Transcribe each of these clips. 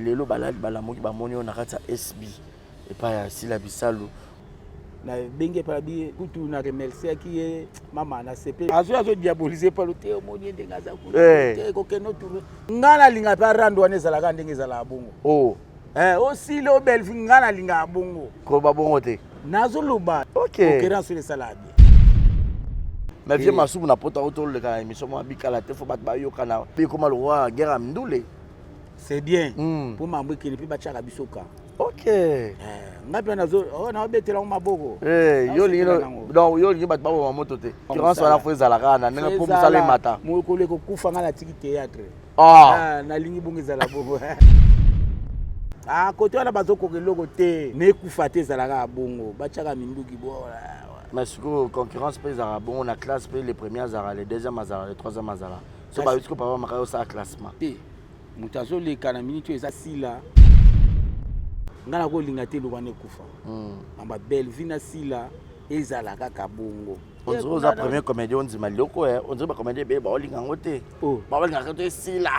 Lelo balali balamuki bamoni yo na kati ya SB epai ya Sila Bisalu. Nabengi epai bi kutu na remerciaki ye mama na sepe azo azo diaboliser palo te omoni ye ndenge aza kuna eh. te kokende otourne ngai nalinga mpe arando wana ezalaka ndenge ezalaka bongo oh. Eh, osili o belvi ngai nalingaka bongo koloba bongo te nazoloba okay. concurrence oyo esalaka bien. Mais vieux eh. Masumu na poto otoleka na émission mwa bikala te fo bato bayokana mpe ekoma lokola guerre ya ndule. C'est bien mpo mambo ekende mpe batiaka biso ka. Ok. Eh, ngai mpe nazo oh, naobetela ngo maboko. Eh, yo olingi donc yo olingi bato baboma moto te. Concurrence wana fo ezala kaka na ndenge mpo mosala emata. Mokolo ekokufa ngai natiki théâtre. Ah. Ah, nalingi bongo ezala bongo. Ah, kote wana bazokoka eloko te nekufa te ezalaka bongo batiaka minduki bo. Mais sikoyo concurrence mpe ezalaka bongo na classe mpe le premier azalaka, le deuxième azalaka, le troisième azalaka. So bayoki sikoyo papa Makaya osala classement. Te moto azoleka na minute oyo eza Sila, ngai nakolinga te eloko wana ekufa. Mamba Bellevue na Sila ezala kaka bongo. On dirait oza premier comédien ondima liloko eh. On dirait bacomédien ebele baolinga yango te. Oh. Baolingaka to esila.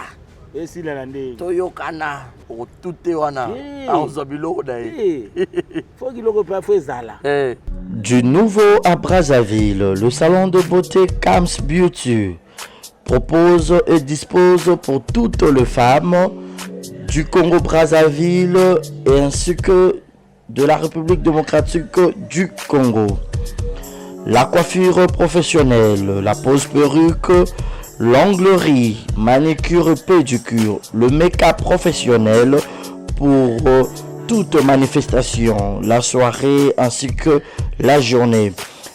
Esila na nde toyokana okotute wana akozwa biloko na ye. Fo biloko mpe fo ezala. Du nouveau à Brazzaville, le salon de beauté Kams Beauty propose et dispose pour toutes les femmes du Congo-Brazzaville et ainsi que de la République démocratique du Congo. La coiffure professionnelle, la pose perruque, l'onglerie, manicure et pédicure, le make-up professionnel pour toute manifestation, la soirée ainsi que la journée.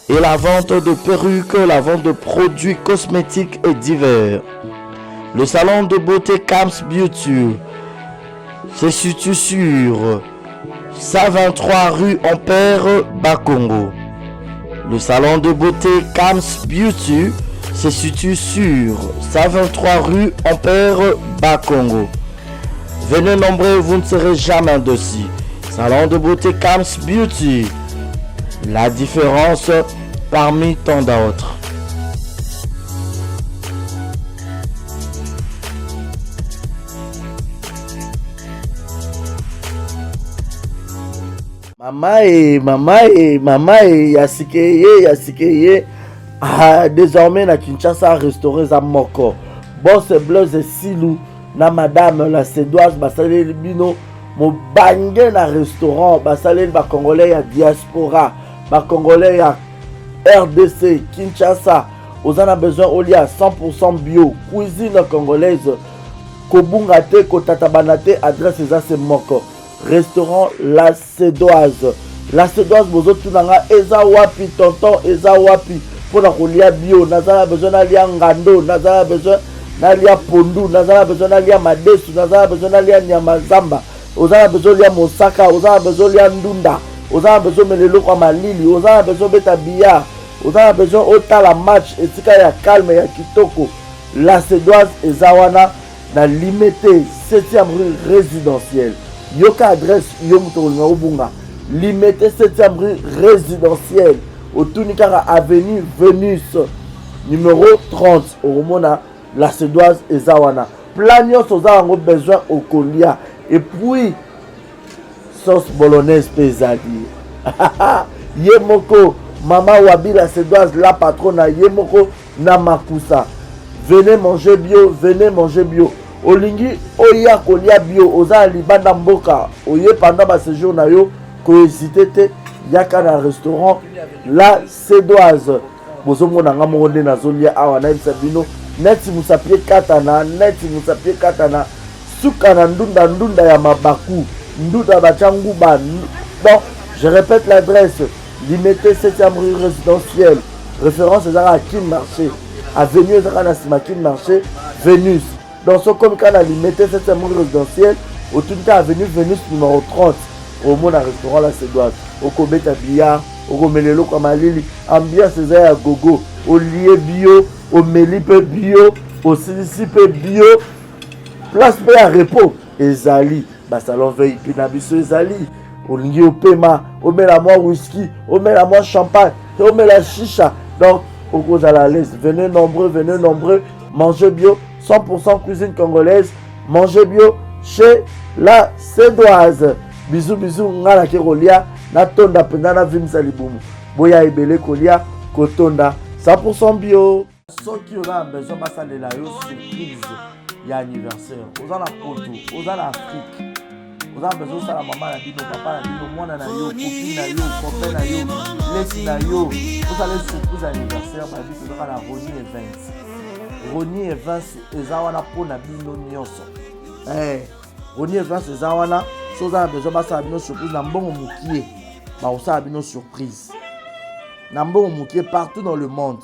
Et la vente de perruques, la vente de produits cosmétiques et divers. Le salon de beauté Kams Beauty se situe sur 123 rue Ampère, Bakongo. Le salon de beauté Kams Beauty se situe sur 123 rue Ampère, Bakongo. Venez nombreux, vous ne serez jamais déçus. Salon de beauté Kams Beauty. La différence parmi tant d'autres. Mama e, mama e, mama e, ya sike ye, ya sike ye. Ah, désormais na Kinshasa restaurant eza moko. Boss Blaise Silu na madame la Cédoise basaleli bino mobange na restaurant, basaleli ba congolais ya diaspora, ba congolais ya RDC Kinshasa. Oza na besoin olia 100% bio, cuisine congolaise, kobunga te, kotatabana te, adresse eza se moko. Restaurant La Cédoise. La Cédoise bozotuna nga eza wapi tonton, eza wapi mpona kolia bio? Naza na besoin nalia ngando, naza na besoin nalia pondu, naza na besoin nalia madesu, naza na besoin nalia nyama zamba, oza na besoin olia mosaka, oza na besoin olia ndunda, oza na besoin omela eloko ya malili, oza na besoin obeta billard, oza na besoin otala match esika ya calme ya kitoko. La Cédoise eza wana na Limete 7e rue résidentielle. Yoka adresse yo moto okolinga obunga. Limete 7e rue résidentielle, otuni kaka avenue Venus numéro 30, okomona La Cédoise eza wana. Plat nyonso oza yango besoin okolia, et puis sauce bolognaise mpe ezali. Ye moko mama Wabi La Cédoise, la patronne, ye moko na makusa. Venez manger bio, venez manger bio. Olingi oya kolia bio, oza na libanda mboka, oye pendant ba séjour na yo, kohésite te, yaka na restaurant La Cédoise. Bozomona nga moko nde nazolia awa, nayebisa bino neti musapie katana, neti musapie katana, suka na ndunda, ndunda ya mabaku, ndunda batya nguba. Donc je répète l'adresse, Limete 7e rue résidentielle, référence ezaka Kin Marché, avenue ezaka na nsima Kin Marché Venus. Donc soki okomi kaka na Limete 7e rue résidentielle, otuni kaka avenue Venus numéro 30, omona restaurant La Cédoise, okobeta billard, okomela eloko ya malili, ambiance eza ya gogo, olie bio, omeli mpe bio, osilisi mpe bio, place mpe ya repos ezali, basalon VIP na biso ezali. Olingi opema, omela mwa whisky, omela mwa champagne, omela shisha, donc okozala à l'aise. Venez nombreux, venez nombreux, mangez bio, 100% cuisine congolaise, mangez bio. Chez la Cédoise. Bisous bisous nga nake kolia natonda mpenza navimisa libumu. Boya ebele kolia kotonda 100% bio. Soki oza na besoin basalela yo surprise ya anniversaire, oza na poto, oza na Afrique, oza na besoin osala mama na bino, papa na bino, mwana na yo, copine na yo, copain na yo, leki na yo, osala surprise ya anniversaire, babi tozaka na Rony Events. Rony Events eza wana mpo na bino nyonso. Eh, Rony Events eza wana, so oza na besoin basala bino surprise na mbongo mokie, bakosala bino surprise na mbongo mokie partout dans le monde.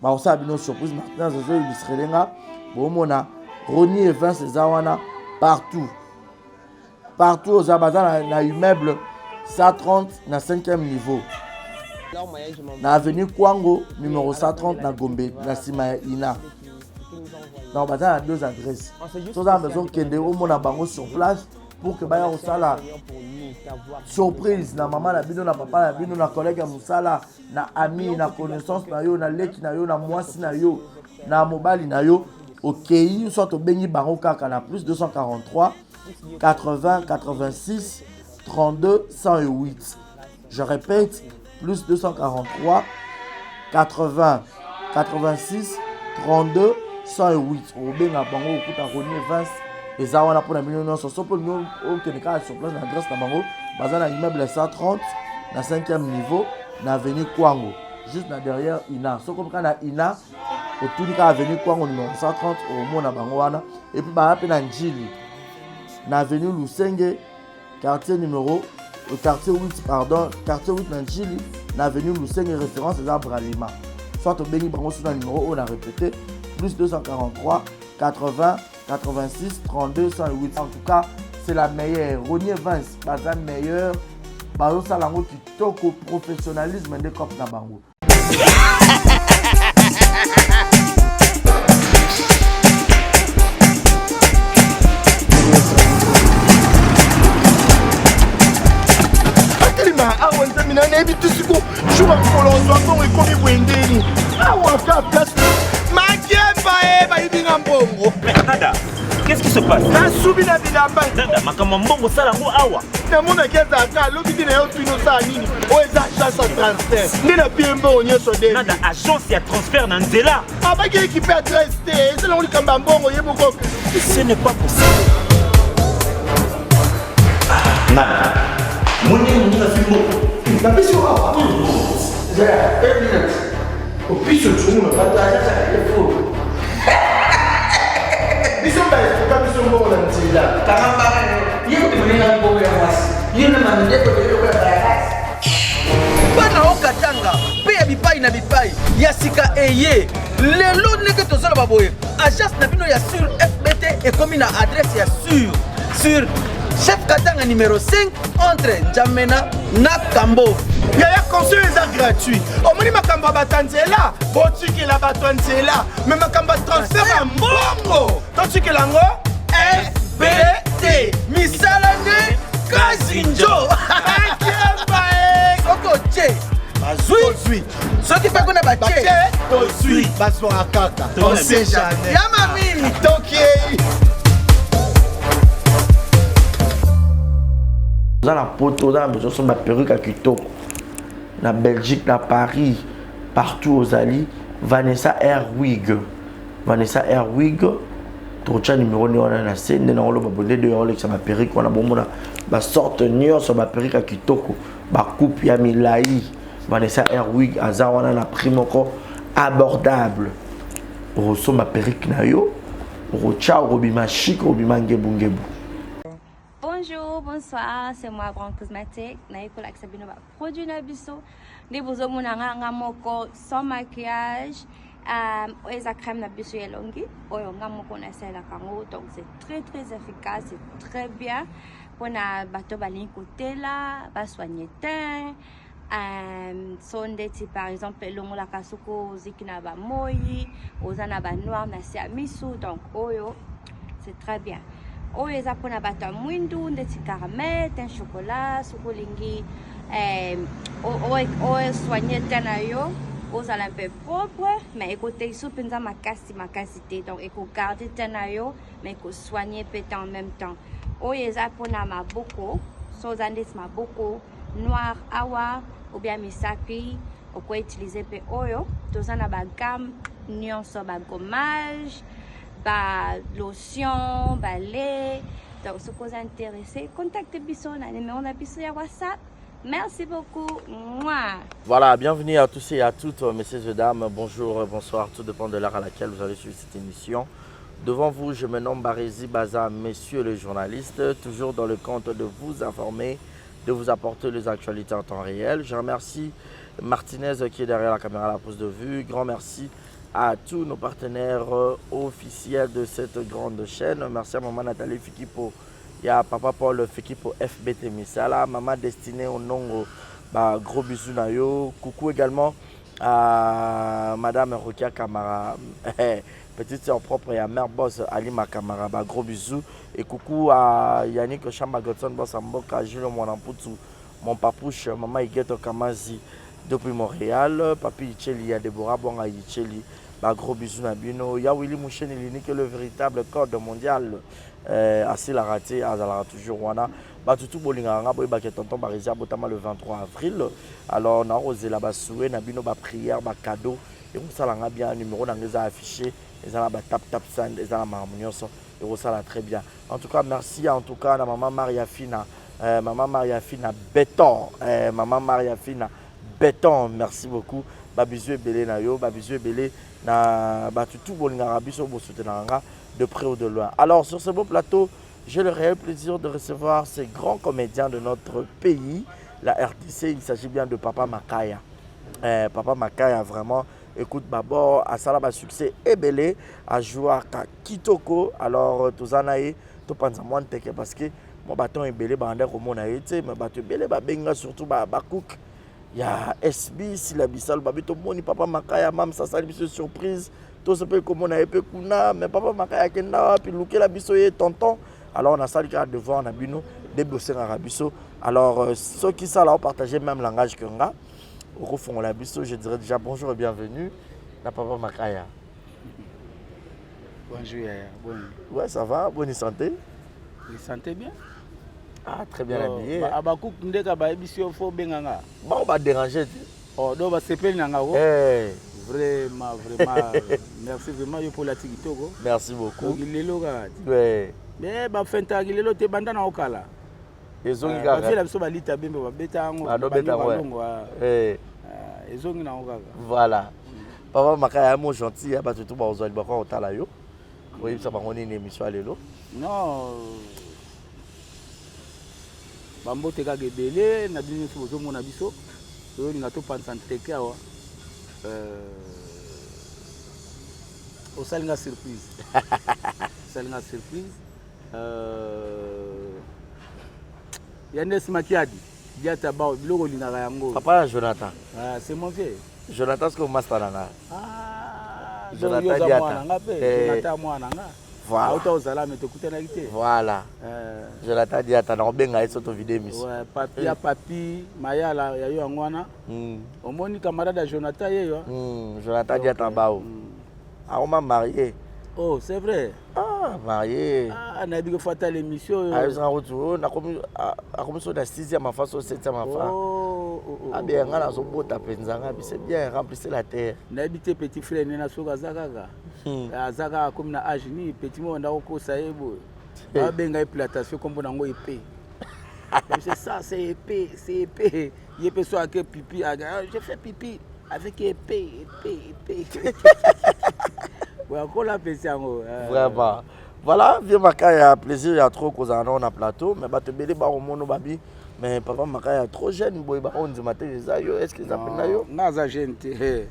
Bakosala bino surprise. Martinez azo illustrele nga, bomona Rony Events eza wana partout partout oza, baza na immeuble 130 na 5e niveau na avenue Kwango numéro 130 na Gombe na nsima ya Ina. Donc baza na deux adresses, soza na besoin okende omona bango sur place pour que baya kosala surprise na mama na bino, na papa na bino, na collègue ya mosala, na ami, na connaissance na yo, na leki na yo, na mwasi na yo, na mobali na yo. Okei soit obengi bango kaka na plus 243 80 86 32 108. Je répète, plus 243 80 86 32 108. Obenga bango okuta Rony Events eza wana mpona bino nyonso. So mpo bino okende kaka sur place na adresse na bango, baza na immeuble 130 na 5e niveau na avenue Kwango, juste na derrière Ina. Soki okomi kaka na Ina, otuni kaka avenue Kwango numéro 130, omona bango wana. Et puis baza mpe na Njili na avenue Lusenge, quartier numéro quartier 8, pardon, quartier 8 na Njili na avenue Lusenge, référence eza Bralima. Soit obengi bango so na numéro oyo na répété, plus 243 80 86 32 108. En tout cas, c'est la meilleure. Rony Evans baza meilleur, bazosala yango kitoko, professionnalisme nde cop na bango. Atelema awa, nzambe na nayebi te siko jour ya mokolo ozwa mbongo ekomi boye ndeni awa ka place makemba e bayibi nga mbongo. Nada, qu'est-ce qui se passe? Nasubi na bilamba. Nada, makambo ya mbongo osala yango awa. Namonaki ezalaka alobi te na yo tuni osala nini, oyo eza agence ya transfert nde na pie mbongo nyonso de. Nada, agence ya transfert na nzela. Abaki ekipe adresse te, eza nango likambo ya mbongo ye moko. Ce n'est pas possible. Nada, moni moninga azwi mbongo. Napesi yo awa opiso tunguna bato agence ya efo biso baefuka biso mbongo na nzela. Kanga mbanga yo. Ye kutu moninga mbongo ya mwasi. Yo na mandeko de lokola bayakasi. Bana o Katanga mpe ya bipai na bipai ya sika eye lelo ndenge tozoloba boye, agence na bino ya sur FBT ekomi na adresse ya sur chef Katanga numéro 5 entre N'Djamena na Kambo. Yaya, conseil eza gratuit. Omoni makambo ya bato ya nzela, botikela bato ya nzela, me makambo ya transfert ya mbongo totikela yango FBT. Misala nde kasi njo Akemba e. Soki otie bazwi, Tozwi. Soki mpe kuna batie batie tozwi, bazwaka kaka, on sait jamais. Ya mami. Tokei. Oza na poto, oza na besoin osomba perruque ya kitoko na Belgique, na Paris, partout ozali, Vanessa Airwig, Vanessa Airwig, tokotya numero nde wana na se nde nakoloba bonde de olekisa baperruque wana, bomona basorte nyonso ya baperruque ya kitoko, bacoupe ya milai. Vanessa Airwig aza wana na prix moko abordable. Okosomba perruque na yo, okotya, okobima chic, okobima ngebungebu. Bonjour, bonsoir, c'est moi Grand Cosmétique. Naye kolakisa bino ba produit na biso. Nde bozomona nga nga moko sans maquillage. Oyo eza crème na biso ya elongi oyo nga moko nasalelaka yango, donc c'est très très efficace, c'est très bien mpona bato balingi kotela basoigne teint. So ndeti par exemple elongolaka soki oziki na bamoi, oza na banoir na se ya misu, donc oyo c'est très bien. Oyo eza mpona bato ya mwindu ndeti caramel, teint chocolat, soki olingi oyo soigne teint na yo, Ozala mpe propre, mais ekotelisa mpenza makasi makasi te. Donc ekogarde teint na yo, mais ekosoigne mpe teint en même temps. Oyo eza mpona maboko, so oza ndeti maboko noir awa ou bien misapi, okoutilize mpe oyo. Toza na bagamme nyonso, bagommage, ba lotion, ba lait. Donc soki oza intéressé, contacte biso na numéro na biso ya WhatsApp. Merci beaucoup. Mouah. Voilà, bienvenue à tous et à toutes, messieurs et dames. Bonjour, bonsoir, tout dépend de l'heure à laquelle vous allez suivre cette émission. Devant vous, je me nomme Barézi Baza, messieurs les journalistes, toujours dans le compte de vous informer, de vous apporter les actualités en temps réel. Je remercie Martinez qui est derrière la caméra à la pose de vue. Grand merci à tous nos partenaires officiels de cette grande chaîne. Merci à maman Nathalie Fikipo, il y a papa Paul Fikipo FBT Misala, maman Destinée Onongo, bah, gros bisous na yo. Coucou également à madame Rokia Kamara, petite sœur propre, et à mère boss Alima Kamara, bah, gros bisous. Et coucou à Yannick Chamba Godson, boss Mboka, Julio Mwanamputu, mon papouche, maman Igueto Kamazi depuis Montréal, papi Icheli, ya Deborah Bonga Icheli, bah, gros bisous na bino. Ya Willy Moucheni Lini, le véritable code mondial, asila raté, azalaka toujours wana. Batutu bolingaka nga boyebaka tonton Barézi abotama le 23 avril. Alors nakozela basouhaits na bino, baprière, bacadeau ekosala nga bien. Numéro na nga eza affiché, eza na batap tap send, eza na makambo nyonso, ekosala très bien. En tout cas, merci en tout cas na mama Maria Fina, mama Maria Fina Béton, mama Maria Fina Béton, merci beaucoup. Babisous ebele na yo, babisous ebele na bato tout bolingaka biso, bosoutenaka nga de près ou de loin. Alors sur ce beau plateau, j'ai le réel plaisir de recevoir ces grands comédiens de notre pays, la RDC. Il s'agit bien de Papa Makaya. Papa Makaya, vraiment, écoute, d'abord, asala ba succès ebele, ajouaka kitoko. Alors, tozana ye, topanza mwa nteke parce que moi, baton ebele, banda komona ye te, mais bato ebele babenga, surtout ba ba cook. Ya SB, Sila Bisalo, babi tomoni Papa Makaya, mam sasali biso surprise. Tosepeli komona ye mpe kuna, mais Papa Makaya akenda wapi? Lukela biso ye, tonton. Alors nasali kaka devoir na bino nde bosengaka biso. Alors soki sala opartage même langage que nga, okofongola biso. Je dirais déjà bonjour et bienvenue na Papa Makaya. Bonjour Yaya, bon. Ouais, ça va, bonne santé. Santé bien. Ah, très bien habillé. Abakuku ndeka bayebisi yo fo obenga nga. Bango badéranger te. Oh, donc basepeli na nga ko. Hey. Vraiment, vraiment, merci vraiment yo mpo olati kitoko. Merci beaucoup. Donc lelo kaka ti. Ouais. Mais bafentaki lelo te, banda na okala. Ezongi Baviela kaka. biso balita bembe babeta yango. Badobeta yango, ouais. Balongo Eh, ezongi nango kaka. Voilà. Papa Makaya mo gentil, ya bato tout bazwa libako kotala yo. Oyebisa bango nini émission ya lelo? Non, bambote kaka ebele na bino nyonso bozomona biso, toyolinga topanza nteke awa. Osali nga surprise, osali nga surprise. Ya nde Makiadi diata bao biloko olingaka yango. Papa ya Jonathan. Ah, c'est mon vieux. Jonathan siko master na nga. Ah, Jonathan donc yo oza Diata. mwana nga mpe. Eh. Jonathan mwana nga. Voilà. Auta ozala me tokutanaki te. Voilà. Jonathan Diata, nakobenga ye so tovide émission. Ouais, papi ya papi Mayala ya yo yango wana. Omoni camarade ya Jonathan ye yo. Jonathan Diata bao. Akoma marié. Oh, c'est vrai. Ah, marié. Ah, nayebi ko fata l'émission oyo. Ayebisanga kutu oyo nakomi akomi so na sixième enfant, so septième enfant. Oh. Abe nga nazobota mpenza nga bi c'est bien, remplissez la terre. Nayebi te petit frère nena soki aza kaka. Aza kaka komi na age nini petit moko ndako kosa ye boye. Babenga ye plantation, kombo nango épée. C'est ça, c'est épée, c'est épée. Ye pe so ake pipi, ah, je fais pipi avec épée, épée, épée. Ouais, akola apesi yango. Vraiment. Voilà, vieux Makaya, plaisir ya trop kozala nao na plateau, mais bato ebele bakomona babi, mais Papa Makaya trop jeune boye, baondima te eza yo. Est ce que eza mpenza yo? Nga aza jeune te,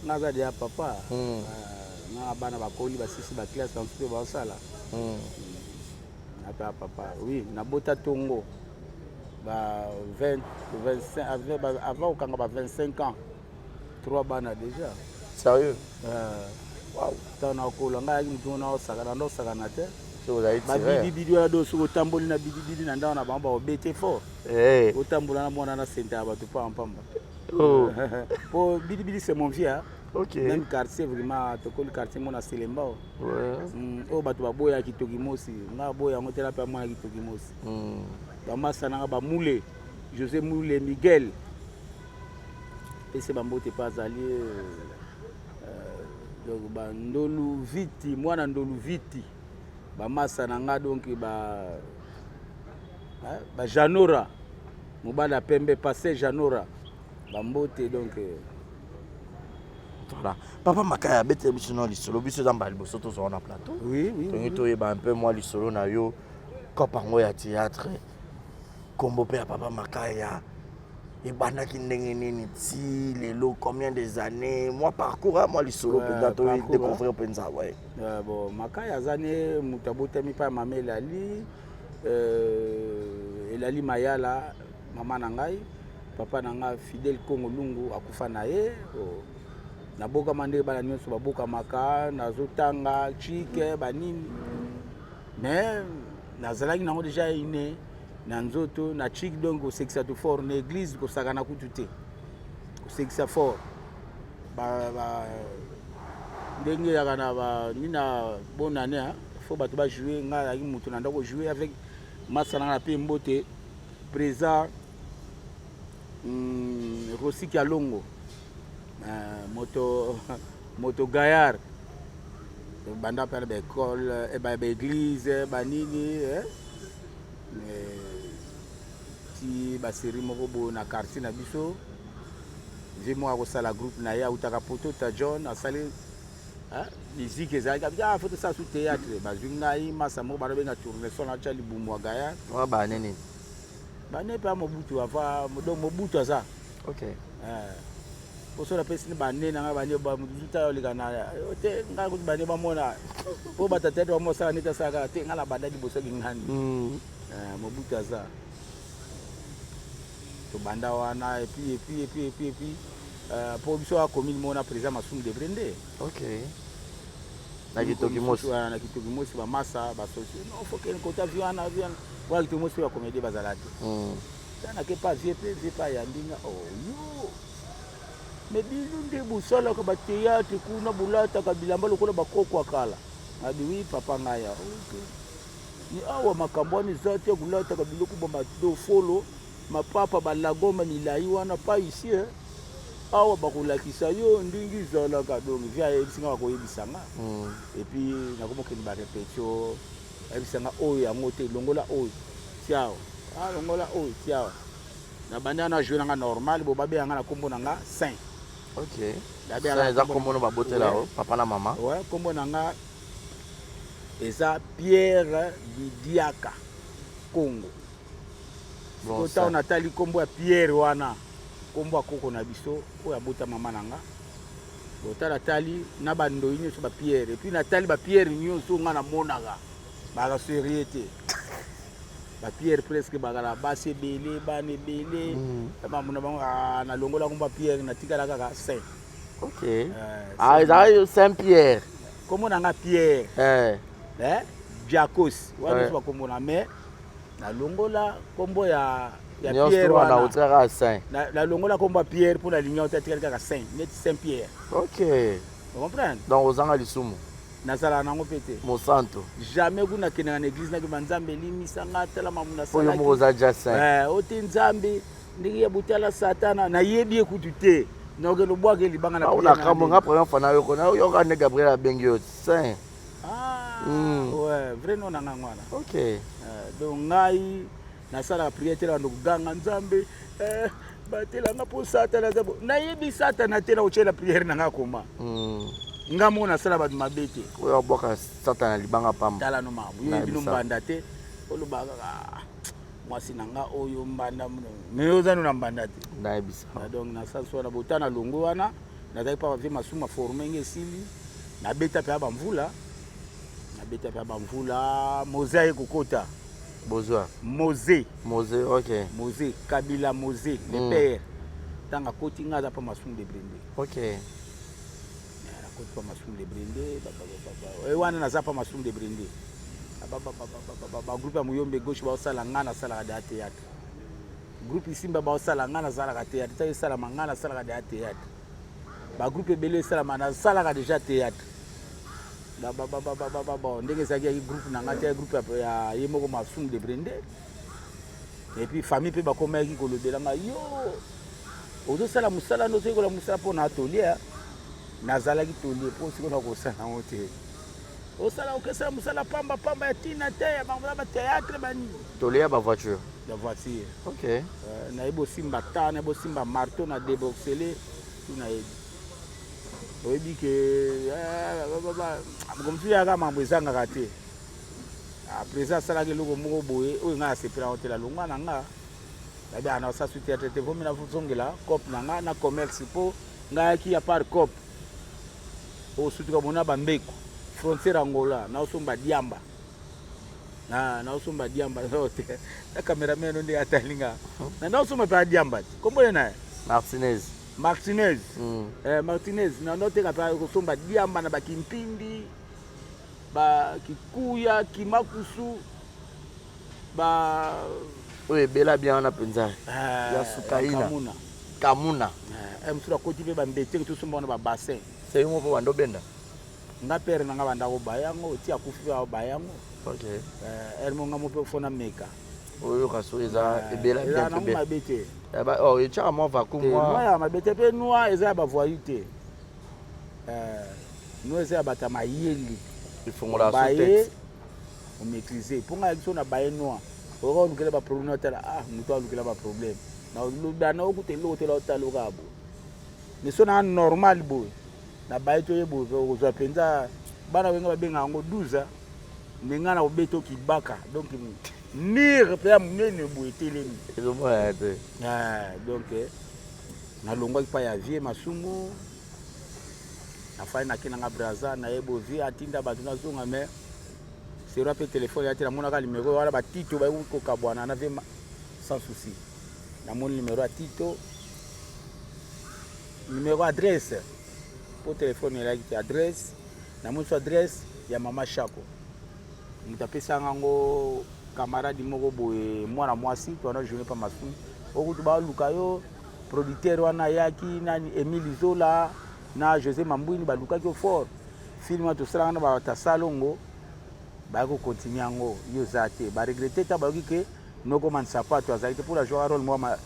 nga aza deya papa. Nga bana bakoli, basisi baclasse, bamosusu mpe baosala. Nga mpe ya papa, oui, nabota tongo ba 20, 25, avant kokanga ba 25 ans, trois bana déjà. Sérieux? Wow. Ntango nakola ngai ayaki motu naosakana, ndosakana te. Soki ozali tireur. Babidibidi wana do soki otamboli na bidibidi na ndako na bango, bakobete fort. Otambola na mwana na senta ya bato pampamba. Oh. Po Bidi Bidi c'est mon vieux. Hein? Ok. Même quartier vraiment tokoli quartier mona Selemba. Ouais. Oyo bato baboya kitoki mosi. Nga boya yango te na pe mwana kitoki mosi. Ba masa nanga ba Moule, José Moule Miguel. Pese ba mbote pa azali donc ba Ndolu Viti, mwana Ndolu Viti. Ba masa nanga donc ba hein, ba Janora. Mobali ya pembe passé Janora. Ba mbote donc Voilà. Papa Makaya abetela biso na lisolo biso eza mbala liboso tozwa na plateau. Oui, oui. Tongi toyeba un peu mwa lisolo na yo kope yango ya théâtre kombo mpe ya Papa Makaya ebandaki ndenge nini ti lelo combien des années mwa parcours mwa lisolo mpenza to découvrir mpenza ouais. Bon, Makaya aza ne moto abotami mpa ya mama Elali Elali Mayala mama na ngai papa na ngai Fidèle Kongo Lungu akufa na ye. Oh. Nabokama ndenge bana nyonso babokamaka, nazotanga chike banini, mais nazalaki nango déjà ine na nzoto na chike, donc kosekisa to fort na église, kosakana kutu te, kosekisa fort ba, ba ndenge yaka na ba nini na bonne année hein, faut bato ba jouer. Ngai azalaki moto na ndako jouer avec masa na ngai na pe mbote présent Rosiki Alongo, moto gaillard banda mpe na baekole baeglise banini ti basérie moko boye na quartier na biso. Vie moko akosala groupe na ye autaka poto ta John asali musique ezalaki ah, faut tosala su théâtre. Bazwi ngai masa moko banabenga tournesol natya libumu ya gaillard. Wana bane nini? Bane mpe ya Mobutu ava, donc Mobutu aza. Ok. Poso napesi ni bane na ngai bane mosusu ta oleka na te ngai kutu bane bamona po batata ete bamosala neti asalaka te ngai na banda liboso kingani. Mobutu aza tobanda wana et puis et puis et puis et puis et puis po biso ya commune moko na président Masumu de Brende. Ok. Na Kitoki Mosi. Na Kitoki Mosi bamasa basocio non faut kende kota vi wana vi wana wana Kitoki Mosi ya comédie bazala te. Tana ke pa vie pe vie pa ya ndinga oh yo mais bino nde bosalaka ba théâtre kuna bolataka bilamba lokola bakoko ya kala. Ngabi oui papa ngai ya ok. Ni awa makambo wana eza te kolataka biloko ba madofolo mapapa balagoma milai wana pa ici eh. Awa bakolakisa yo ndenge ezalaka donc vi ayebisi nga bakoyebisa nga. Et puis nakomokende ba répétition ayebisa nga oyo yango te longola oyo tia awa ah, longola oyo tia awa na bandi wana jouer nanga normal bo babenga nga na kombo na nga Saint. Ok. Saint eza kombo no babotela yo papa na mama. Ouais, kombo na nga eza Pierre Bidiaka Kongo. Bon, ntango natali kombo ya Pierre wana kombo ya koko na biso oyo abota mama na nga botala tali na bandoi nyonso ba Pierre et puis natali ba Pierre nyonso nga namonaka baka sérieux te ba Pierre presque bakala basi ebele bana ebele bamona bango nalongola kombo ya Pierre natikala kaka Saint. Ok. Ah, ezalaki Saint Pierre. Kombo na nga Pierre. Eh, Diakos wana nyonso bakombo na mais nalongola kombo ya Pierre wana otikaka Saint. Nalongola kombo ya Pierre mpo nalingi yango te atikali kaka Saint neti Saint Pierre. Ok. O comprendre? Donc ozanga lisumu. Nazalaka nango mpe te. Mosanto. Jamais kuna nakendaka na église nakeba Nzambe elimisa nga tala mamu nasalaki. Oyo moko oza ja saint. Ote Nzambe ndenge ya botala Satana nayebi ye kutu te. Nakokende obwaka ye libanga na prière. Na nga première fois nayoka nayoka nde Gabriel abengi yo saint. Ah, ouais, vrai nom na nga wana. Ok. Donc ngai nasalaka prière te na koganga Nzambe batelanga mpo Satana aza bo nayebi Satana te na kotyela prière na nga koma. Nga moko nasala bato mabe te. Oyo abwaka Satana libanga pamba. Tala no makambo yo yebi no mbanda te oloba kaka mwasi na nga oyo mbanda mais oza no na mbanda te. Nayebisa. Donc nasala wana bota na longo wana nazalaki papa vie Masumu aforme nge esili nabeta mpe ya bamvula nabeta mpe ya bamvula Moze aye kokota. Bozwa. Moze. Moze, ok. Moze, Kabila Moze, le père. Tanga koti nga aza pa Masumu de Brende. Ok. Nakoti pa Masumu de Brende, wana naza pa Masumu de Brende. Ba groupe ya Muyombe gauche baosala nga nasalaka da théâtre. Groupe Isimba baosala, ngai nasalaka théâtre. Ntango esalama, ngai nasalaka deja théâtre. Bagroupe ebele esalama, nasalaka deja théâtre. Bon, ndenge ezalaki yaki groupe na ngai te, groupe ya ye moko Masumu de Brende. Et puis famille mpe bakomaki kolobela ngai, yo ozosala mosala nde ozoyekola mosala mpo na atelier. Nazalaki tolier mpo sikoyo nakosala yango te. Osala, okesala mosala pamba pamba ya ntina te, ya bango batéâtre banini. Tolier ya bavoiture? Ya voiture. Ok. Nayebi osimba ta, nayebi osimba marteau na débroussailler, tu nayebi. Oyebi ke mosusu yaka mambo ezangaka te. Président asalaki eloko moko boye oyo ngai asepelaka te, lalongwa na nga. Nabi ana osala su théâtre te, vomi nazongela cope na nga na commerce, mpo ngai ayaki ya part cope osutuka mona bambeko frontière Angola, naosomba diamba, naosomba diamba te na cameraman nde atalinga na naosomba mpe adiamba te. Kombo ye na ye? Martinez. Martinez. Eh, Martinez. Na ndoteka mpe kosomba diamba na bakimpindi, bakikuya, kimakusu, ba oyo ebela bien wana mpenza ya sukaina. Kamuna. Kamuna. Mosusu akoti mpe bambeteke, tosomba wana babassin. Se yo moko bando obenda? Nga, pere na nga banda kobaya yango ti akufi mpe aobaya yango. Ok. Ere mo nga mo mpe fo nameka. Oyoka so eza ebela bien. Eza nango mabe te. Etiaka mwa vacuum. Noix ya mabe te, mpe noix eza ya bavoyu te, noix eza ya bato ya mayele. Efongola. Baye omaîtrise mpo ngai biso na baye noix oyoka olukela baproblème, otala, ah, moto alukela baproblème na okuta eloko te, otala okaka boye, mais so na normal boye na baye toye boye, okozwa mpenza bana wenga babenga yango 12 me ngai na kobeta okibaka, donc mire mpe ya monene boye etelemi. Ezomonana te. Donc nalongwaki mpa ya vie Masumu, nafai nake nanga Braza, nayebi vie atinda bato nazonga, mais sera mpe telefone ya te. Namonaka numero wana, batito bayoki kokabwana na vie Sans Souci. Namoni numero ya Tito, numero adresse, mpo telefone elaki te. Adresse, namoni so adresse ya mama Shako, moto apesanga yango, camarade moko boye, mwana mwasi towana journée pa Masumu okutu baluka yo, producteur wana ayaki nani, Emile Zola na José Mambwini, balukaki yo fort. Film wana tosalaka na bato ya Salongo, bayaki kocontinue yango, yo oza te. Baregrete ta bayoki ke noko Mansapato azalaki te mpo ajouaka role moko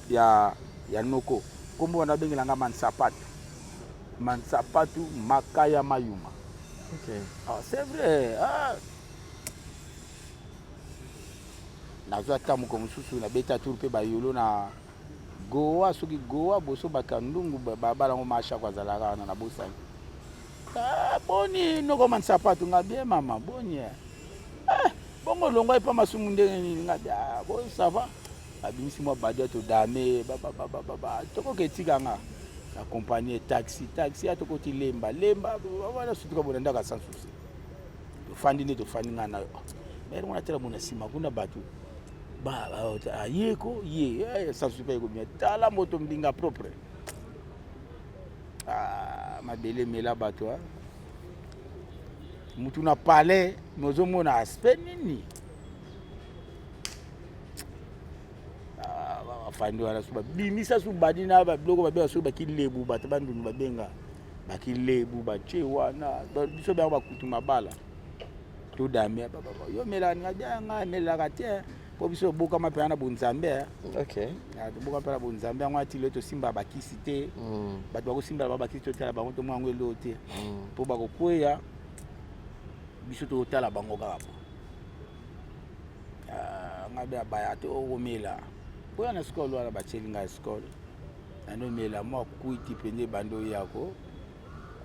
ya noko. Nkombo wana abengelanga Mansapatu, Mansapatu Makaya Mayuma. Okay. Ah, c'est vrai, ah. Nazwa ata moko mosusu, nabeta tour mpe bayolo na Goa, soki Goa boso bakandungu babala yango, Mashako azalaka wana, nabosani. Ah, boni noko Mansapatu? Nga bien mama, boni eh, bongo olongwa epa Masumu ndenge nini? Nga bien, ah, bo ça va. Abimisi mwa badia, todame tokoka etika nga na compagnie taxi, taxi ya tokoti Lemba, Lemba wana sutuka bona ndako ya Sans Souci. Tofandi nde tofandi, nga na yo mere mwana tala mona nsima kuna bato ayeko ye Sans Souci mpe ekobima, tala moto mbinga propre, ah, mabele emela bato, mutu na palais, mais ozomona aspect nini bafandi wana so babimisa su badi na babiloko babenga soki bakilebu, bato bandundu babenga bakilebu, batie wana biso bango bakutu mabala todame. Yo omelaka? Nga nga emelelaka te, mpo biso tobokama mpenza na bonzambe. Tobokama mpe na bonzambe yango ati lelo tosimba bakisi te. Bato bakosimbela bango bakisi, totala bango, tomona yango eloo te, mpo bakokweya. Biso totala bango kaka po nga be abaya te. Okomela mpoya na skole wana, batieli ngai skole, nandomela mwa kwiti mpenza, ebandi oyako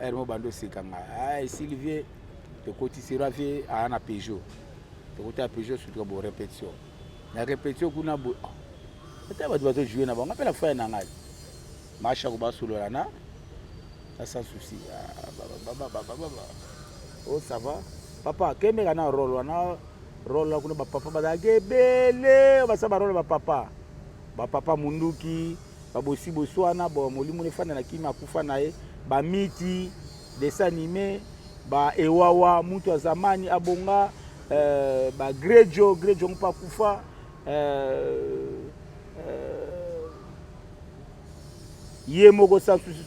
ere mo bandi oseka ngai, esili vie. Tokoti sera vie aya na Peugeot, tokoti ya Peugeot, surtout bo répétition na répétition kuna boye, ata bato bazojoue na bango mpe na frère na ngai Mashako basolola na Sans Souci. Oh, ça va papa, kemeka na role wana, role wana kuna bapapa bazalaki ebele, basala barole bapapa, bapapa munduki babosi bosi wana bo molimo efanda na kimi akufa na ye, bamiti dessin animé ba ewawa mutu ya zamani abonga, ba grejo grejo mpe akufa. Ye moko sans souci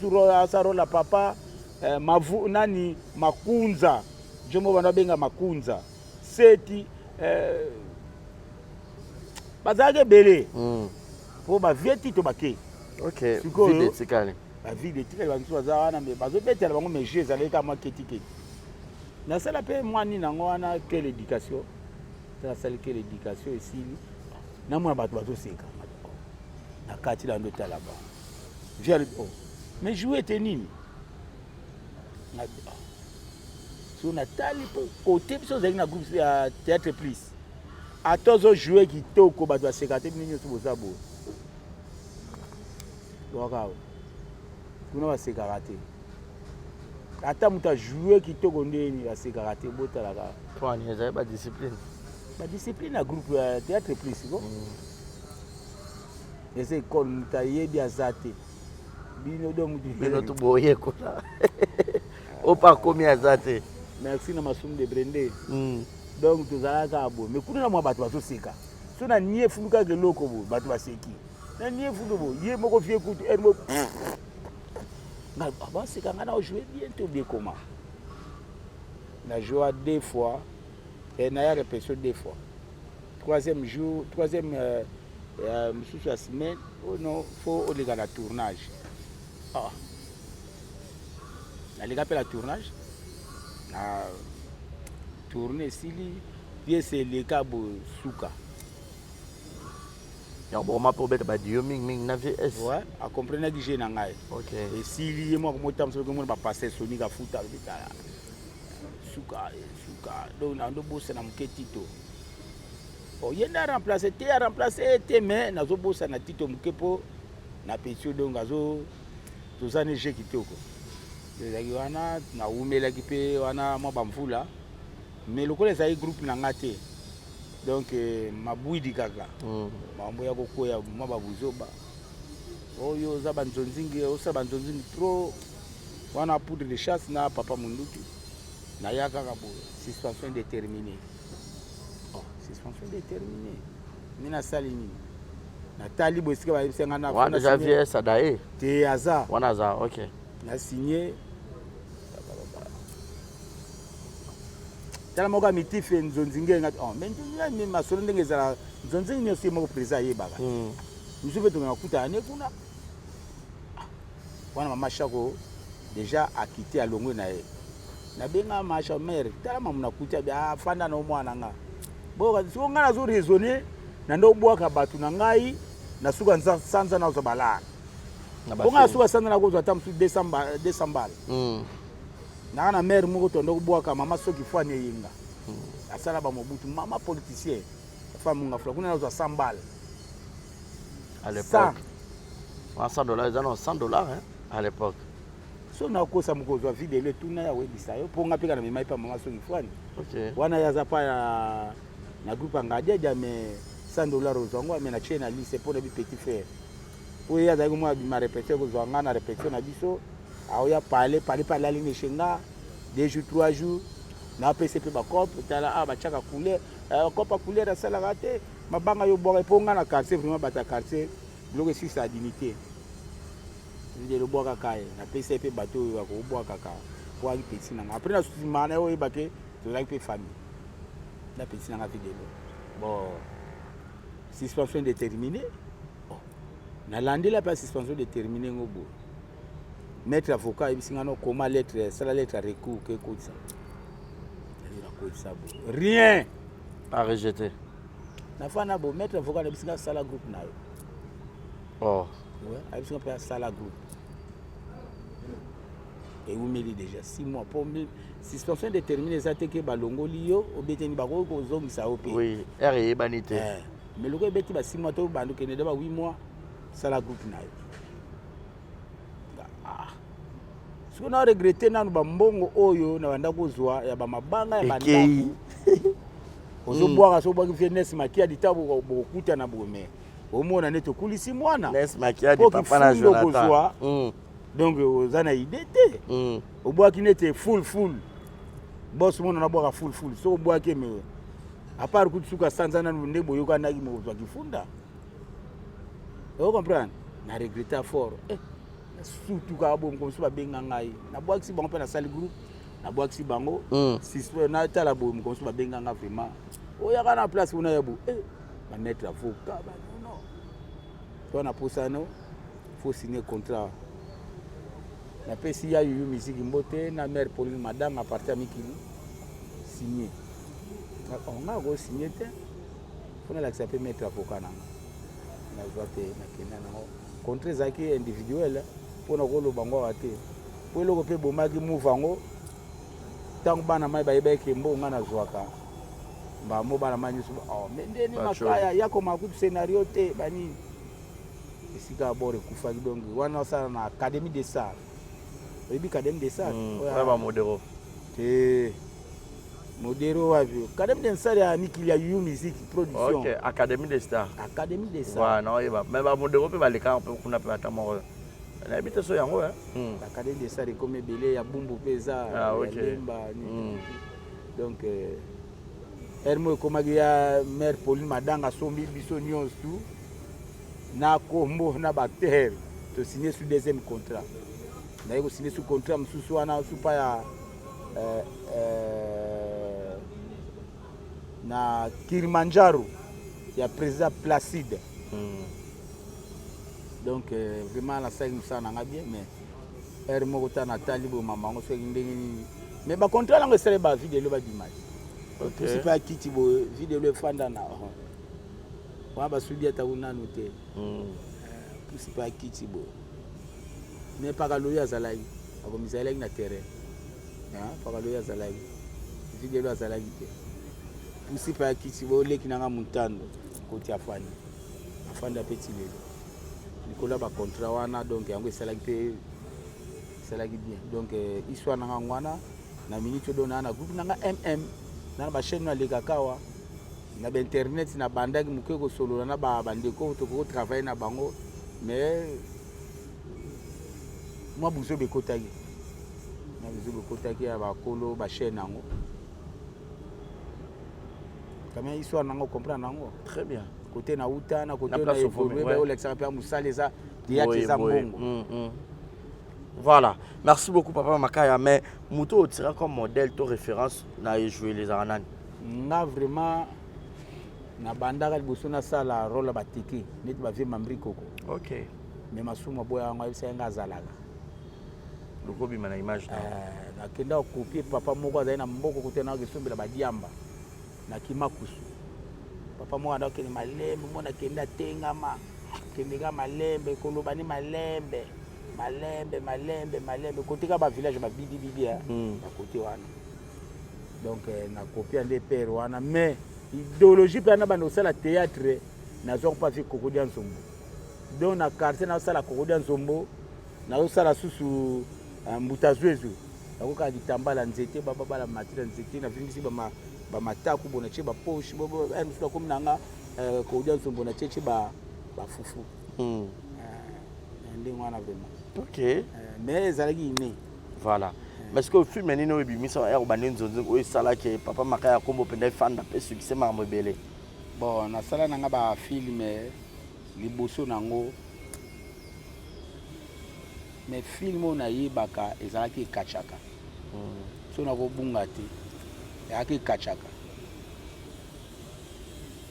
sa role ya papa eh, mavu nani makunza jomo banda benga makunza seti eh, bazalaki ebele po ba vieux tito bake okay vide etikali ba vide etikali ba misusu baza wana mais bazobetela bango mais jeu ezalaki kaka mwa ketiketi nasala mpe mwa nini yango wana quelle éducation nasali quelle éducation esili namona bato bazoseka na kati na ndo tala bango vieux alobi oh mais joue ete nini oh. So natali mpo kote biso ozalaki na groupe ya théâtre plus ata ozo joue kitoko bato baseka te bino nyonso boza boye waka kuna basekaka te ata moto ajoue kitoko ndeni basekaka te botalaka pwani ezali badiscipline badiscipline ya groupe ya théâtre plus ko mm. eza ekole moto ayebi aza te bino do moto bino to boyekola opa akomi aza te merci na masumu de brende mm. donc tozalaka kaka boye mais kuna na mwa bato bazoseka so na nie fulu kaka eloko boye bato baseki na nie fulu boye ye moko vie kutu ere moko baseka ngai na ojoue bien to bien comment na joua deux fois et naya répétition deux fois troisième jour troisième euh, euh, mosusu ya semaine oh non faut oleka na tournage ah. Naleka mpe na tournage na tourne esili pièce eleka boye suka yango bokoma mpe obeta badio mingimingi na vs ouais, akomprenaki je na ngai okay. Esili ye moko motambusa soki omona bapaster sonika afuta alobi tala suka suka donc nando bosana moke tito oh, ye nde aremplace te aremplace ye te mais nazobosana tito moke mpo na petio donc azo Toza ne jeu kitoko ezalaki wana nawumelaki mpe wana mwa bamvula mais lokola ezalaki groupe na nga te donc eh, mabwidi kaka mm. makambo ya kokwea mwa babuzoba oyo oza banzonzingi osala banzonzingi trop wana poudre de chasse na papa munduki naya kaka boye suspension déterminée oh, suspension déterminée nde nasali nini natali boye esika bayebisa ngai wana deja vieux sadaye te aza wana aza ok na signe tala moko ya mitife nzonzinge nga oh, mais nzonzinge masolo ndenge ezala nzonzinge nyonso ye moko président ayebaka hmm. mosusu mpe tokenda kutana ne kuna ah, wana mama shako déjà akite alongwe na ye nabenga masha mare tala mamu nakuti abi afanda ah, na omwana nga boyoka siko ngai nazo raisonne na nde obwaka bato na ngai na suka sanza nazwa balare po ngai na suka sanza nakozwa ata mosusu 200 bale hmm. naka na mare moko tondo kobwaka mama soki fwani eyenga hmm. asala bamobutu mama politicien fa mongafula kuna nazwa 100 bale à l'époque 100 dollars eza na 100 dollars hein, à l'époque So nakosa mokozwa videlo etuna ya koyebisa yo mpo nga mpe kana memai pa mama soki fwani okay. Wana ye aza pa ya na groupe ya ngadiadia mais 100 dollar ozwa yango me natie na liste mpo na bi petit frère mpo ye azalaki komona bima répétition kozwa nga na répétition na biso aoya pale pale mpe alali ne chez nga deux jours trois jours napesi mpe bacope tala awa batiaka couleur eh, cope ya couleur asalaka te mabanga yo bwaka mpo nga na quartier vraiment bato ya quartier biloko esisa ya dignité Ndelo bwakaka ye napesi ye mpe bato oyo akobwakaka po aki petit na nga après na nsima na ye oyeba ke tozalaki mpe famille na petit na nga videlo bon suspension déterminée oh. nalandela mpe suspension déterminée ngo boye maître avocat ayebisi nga no koma lettre sala lettre ya recours ke ekotisa nakotisa boye rien a rejeté nafanda bo maître avocat ayebisi nga sala groupe na yo oh. Ouais, ayebisi nga mpe asala groupe ewumeli déjà 6 mois mpo suspension déterminée eza te ke balongoli yo obeteni bakoki kozongisa yo mpe oui heure eyebani te eh, mais lokola ebeti ba 6 mois to bandi okende da ba 8 mois sala groupe na yo ah. Sikoyo na regrette nanu ba mbongo oyo na banda kozwa ya ba mabanga ya bandako ozobwaka so obwaki vie Nes Makiadi ta bokokutana boye mais omona neti okulisi mwana Nes Makiadi papa na Jonathan kozwa mm. donc oza na idée te mm. obwaki neti full full boss mona nabwaka full full soki obwaki me apart kutu suka sanza nanu nde boyokanaki mokozwa kifunda o comprendre na regretta fort eh. Surtout kaka boye mokolo mosusu babenga ngai nabwakisi bango mpe nasali groupe nabwakisi bango hmm. Natala boye mokolo mosusu babenga nga vraiment oyaka na place kuna ya bo eh, bamaître avocat banono to na posano faut signer contrat. Napesi ya yuyu misiki mbote na mère Pauline Madame a partir ya mikili signer oh, nga akosigne te mpo nalakisa mpe maître avocat na nga nazwa te nakenda nango contrat ezalaki individuel mpo na koloba ngo awa te mpo eloko mpe ebomaki move yango ntango bana mai bayebaki ke mbongo ngai nazwaka mbamo bana mai nyonso oh, me ndeni makaya ya koma kutu scénario te banini esika ya bord ekufaki donc wana osala na académie des stars oyebi académie des stars hmm, oyo ba modero te modero wapi académie des stars ya mikili ya yu musique production ok académie des stars académie des stars ouais na oyeba mais ba modero mpe baleka mpe kuna mpe ata moko nayebi te so yango hmm. Académie des stars ekomi ebele ya bumbu mpe eza ah, ya lemba donc euh, heure moko ekomaki ya mère Pauline Madanga asombi biso nyonso tu na kombo na baacteur tosigne su deuxième contrat naye kosigne su contrat mosusu wana supa ya euh, euh, na Kilimanjaro ya président Placide Donc euh, vraiment nasalaki mosala na nga bien mais heure moko ta natali boye mama yango soki ndenge nini mais bacontrole yango esali bavidelo babima opusi mpe akiti boye videlo efanda na oh. wana basudi ata nanu te hmm. eh, pusi mpe akiti boye mais paka loyi azalaki akomizalaki na terrain paka loyi azalaki videlo azalaki te pusi mpe akiti boye oleki na nga montando koti afandi afanda mpe ti lelo likolo ya bacontrat wana donc yango esalaki mpe esalaki bien donc euh, histoire na nga yango wana na minute oyo naa na groupe na nga mm na na bachaîne nalekaka awa na bainternet nabandaki moke kosolola na bandeko tokoki kotravaille na bango mais mwa buzoba ekotaki mwa buzoba ekotaki ya bakolo bachaîne yango quand même histoire nango comprendre nango très bien côté na uta na côté na évoluer ba olekisaka mpe mosala eza théâtre eza mbongo mm, mm. Voilà, merci beaucoup papa Makaya mais moto otira comme modèle to référence na ejouer les nani nga vraiment nabandaka liboso nasala role ya bateke neti bavie mambri koko ok mais masumu aboya yango ayebisaki nga azalaka lokobima na image eh, nakenda kokopie papa moko azali na mboko kote naka esombela badiamba na kimakusu papa moko anda okende malembe mona akende atengama kende ka malembe koloba ni malembe malembe malembe malembe kote ka bavillage babidibidi eh, hmm. bakote wana donc eh, nakopia nde pere wana mais idéologie mpe wana banda kosala théâtre nazwaka mpe avi kokodia nzombo donc na quartier nazosala kokodia nzombo nazosala susu eh, mbuta zwezwe nakokaka kitambala nzete bababala matila nzete navimbisi bamataku bo natie bapoche eh, mosusu nakomi na nga eh, kodia nzombo natie tie bafufu hmm. ndenge wana vraiment ok mais ezalaki ine voilà mais ce que film nini oyo ebimisa ya kobanda nzonzi oyo esalaki papa makaya ya kombo mpenza efanda mpe succès makambo ebele bon nasala na nga bafilme liboso nango mais film oyo nayebaka ezalaki ekachaka mm. so nakobunga te ezalaki ekachaka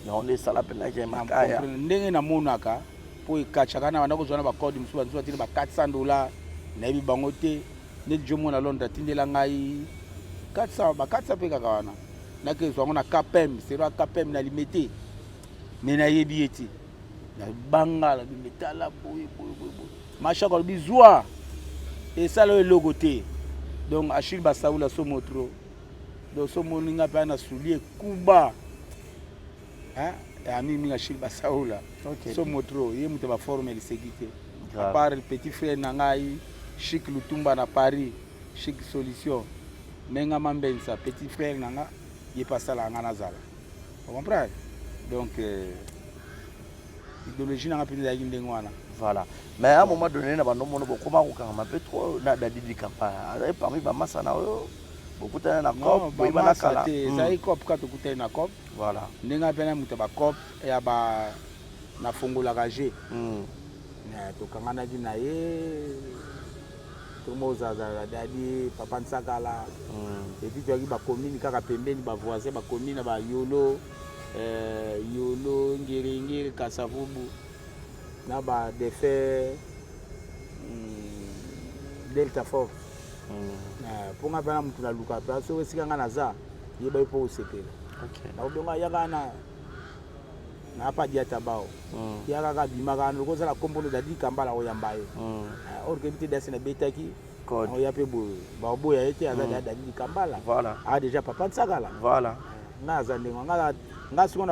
yango nde esala mpenzaki makaya ndenge namonaka mpo ekachaka na banda kozwa na bacode mosusu bamosusu batindi ba 400 dollar nayebi bango te neti jo mona londres atindela ngai 400 ba 400 mpe kaka wana nakezwa yango na kpm sero ya kpm na limete me nayebi ye te nabanga nalobi me tala boye boye boye boye mashako alobi zwa esala oyo eloko te donc achille basaula somo trop donc so omoni nga mpe na soulier kuba ya mingi mingi achille basaula okay. somo trop ye moto baforme liseki te à part le petit frère na ngai chic lutumba na paris chic solution menga mambensa petit frère na nga ye mpe asalaka nga nazala ocomprendre donc euh, idéologie nanga mpenza ezalaki ndenge wana voilà mais à un moment donné na bando mono bokoma kokangama mpe trop na dadi dikapa azali parmi bamasa na oyo bokutana na cop boyebana kala te hmm. ezali cop ka tokutani na cop voilà ndenge mpe na moto ya bacop ya ba nafongolaka je hmm. Tokanganaki na ye tomozazala dadi papa nsakala mm. epuis toyaki bacommune kaka pembeni bavoisin bacommune na bayolo euh, yolo ngiringiri kasavubu na badefe mm, delta force mm. eh, mpo nga mpe na motu naluka mpe soki esika nga naza yeba ye mpo osepela nakobenga yaka na na pa diata bao mm. ya kaka bima kaka loko ozala kombo no dadi kambala oyamba ye mm. eh, or kebi te dasi nabetaki oya mpe boye baoboya ye te aza mm. dadi kambala voilà. a déjà papa nsakala voilà. Eh, nga aza ndenge nga nga sikoyo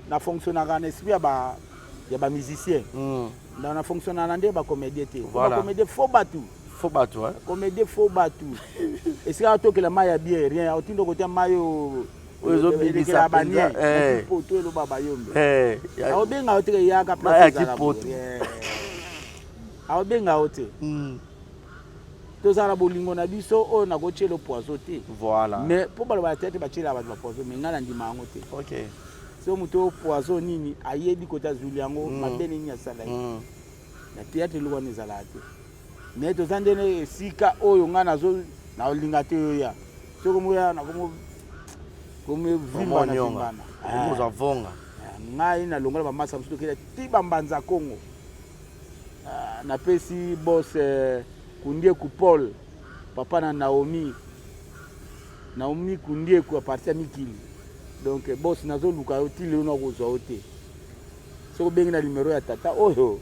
na fonctionnaka na esprit ya ba ya ba musicien mm. na na fonctionnaka na nde ba comédien te voilà. ba comédien faux bato faux bato hein? comédien faux bato esika atokela mai ya bien rien otinda kotia mai oyo oyo ezobimisa mpenza eh. poto eloba bayombe eh, aobenga yo te eyaka place eh. aobenga yo te hmm. tozala bolingo na biso oyo nakotyela poison te voilà mais mpo baloba ya tete batyela bato bapoison mais ngai nandima yango te okay. so moto oyo poison nini ayebi kota azwili yango mm. mabe nini asalaki mm. na théâtre eloko wana ezalaka te mais toza ndene esika oyo ngai nazo nalinga te oya soki moya nakomo komivimba na vimbana oza vonga eh, ngai nalongola bamasa mosusu tokenda ti bambanza kongo ah, napesi bos eh, kundieku paul papa na naomi naomi kundieku aparti ya mikili donc eh, bos nazoluka yo ti lelo nakozwa yo te soki obengi na nimero ya tata oyo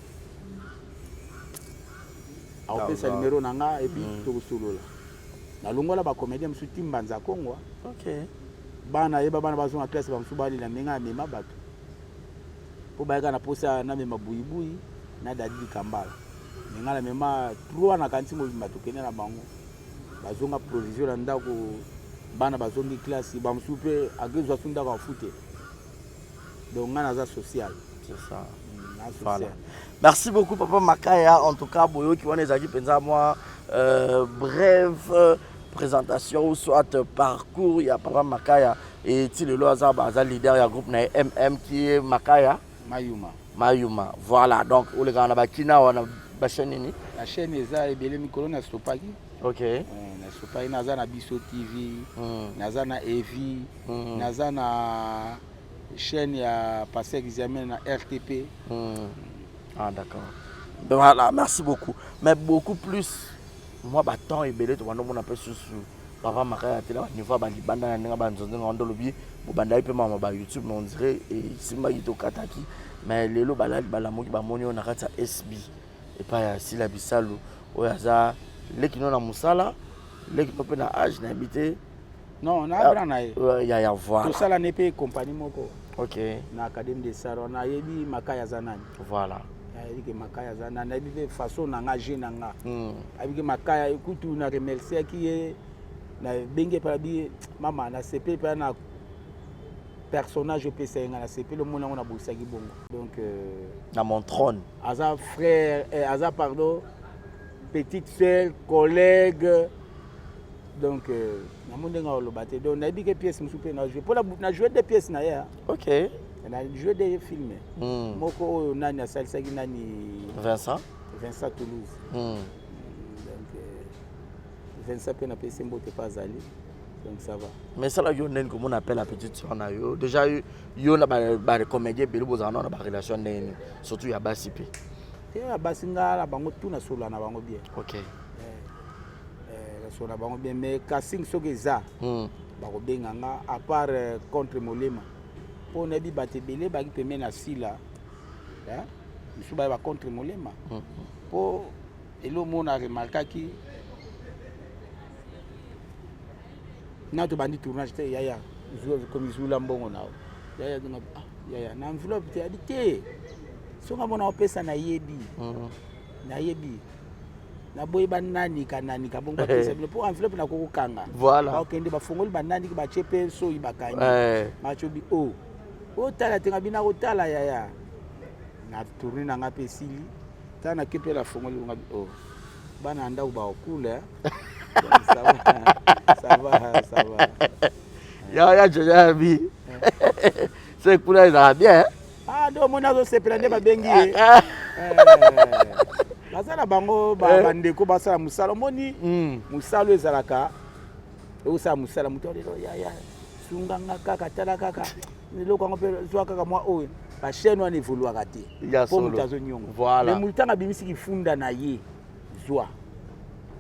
akopesa numero na nga epuis mm. tokosolola nalongola bacomédien mosusu ti mbanza kongwa okay. bana yeba bana bazonga classe bamosusu balela ndenge amema bato mpo bayaka na mposa namema buyibuyi na dadi likambala me ngai namema trois nakanisi mobimba tokende na bango bazonga provision na ndako bana bazongi classe bamosusu mpe akezwa su ndako afute donc ngai naza social c'est ça mm, voilà. merci beaucoup papa makaya en tout cas boyoki wana ezalaki mpenza mwa euh, brève euh, présentation ou soit parcours ya papa makaya et ti lelo aza aza leader ya groupe na ye mm qui est makaya mayuma mayuma voilà donc olekaka na bakina wana bachaîne nini la chaîne eza ebele mikolo na stopaki ok euh, na stopaki naza na biso tv mm. naza na evi mm. naza na chaîne ya pasteur examen na rtp mm. ah d'accord voilà merci beaucoup mais beaucoup plus mwa batemps ebele tobanda omona mpe susu papa makaya te na baniveau ya balibanda na ndenge banzonzenga wana olobi bobandaki mpe mama ba youtube mais on dirait esimbaki tokataki mais lelo balali balamuki bamoni oyo na kati ya sb epai ya sila bisalu oyo aza leki no na mosala leki no mpe na age nayebi te non na grand na ye ya ya voilà tosala ne mpe compagnie moko ok na académie de saro nayebi makaya aza nani voilà nayebi ke makaya aza nani nayebi mpe façon na nga je na nga hmm. ayebi ke makaya kutu na remerciaki ye nabengi epai nabi mama nasepeli mpe na personnage opesa ye nga nasepeli omoni yango nabosaki bongo donc euh, na mon trône aza frère eh, aza pardon petite sœur collègue donc euh, namoni ndenge oloba te donc nayebi ke pièce mosusu mpe na joue mpo na joue de pièce na ye ok na joue de film mm. moko oyo nani asalisaki nani Vincent Vincent Toulouse mm. donc euh, Vincent mpe napesi mbote mpe azali donc ça va mais esalaki yo ndeni komona appel ya petite soeur na yo déjà yo na bacomédien ebele bozala nao na barelation ndenge nini surtout ya basi mpe te ya basi nga na bango tout nasolola na bango bien ok eh. Eh, nasolola na bango bien mais casting soki eza hmm. bakobenga nga à part euh, contre molema mpo nayebi bato ebele baki pembeni na sila mosusu baye bacontre molema mpo hmm. elo mona remarkaki na tobandi tournage te yaya komizula mbongo na yo yaya ah, yaya na enveloppe te abi te soki amona opesa nayebi hmm. nayebi naboyi bananika nanika bongo bapesa bino mpo enveloppe nakoki kokanga voilà. bakokende bafongoli bananiki batie mpe soyi bakangi eh. bacobi o oh. otala te nga bino akotala yaya na tourne na nga mpe esili tala nake mpe nafongoli nga o oh. bana ya ndako bakokula ça va ça va ça va ya ya jojo bi se kuna ezalaka bien ah nde omoni azosepela nde babengi ye ah, ah. Eh, baza na bango bandeko basala mosala omoni mosala ezalaka osala mosala moto lelo yaya sunganga kaka tala kaka eloko yango mpe zwa kaka mwa oyo bachaine wana evoluaka te mpo moto azonyonga mais moto ntango abimisi kifunda na ye zwa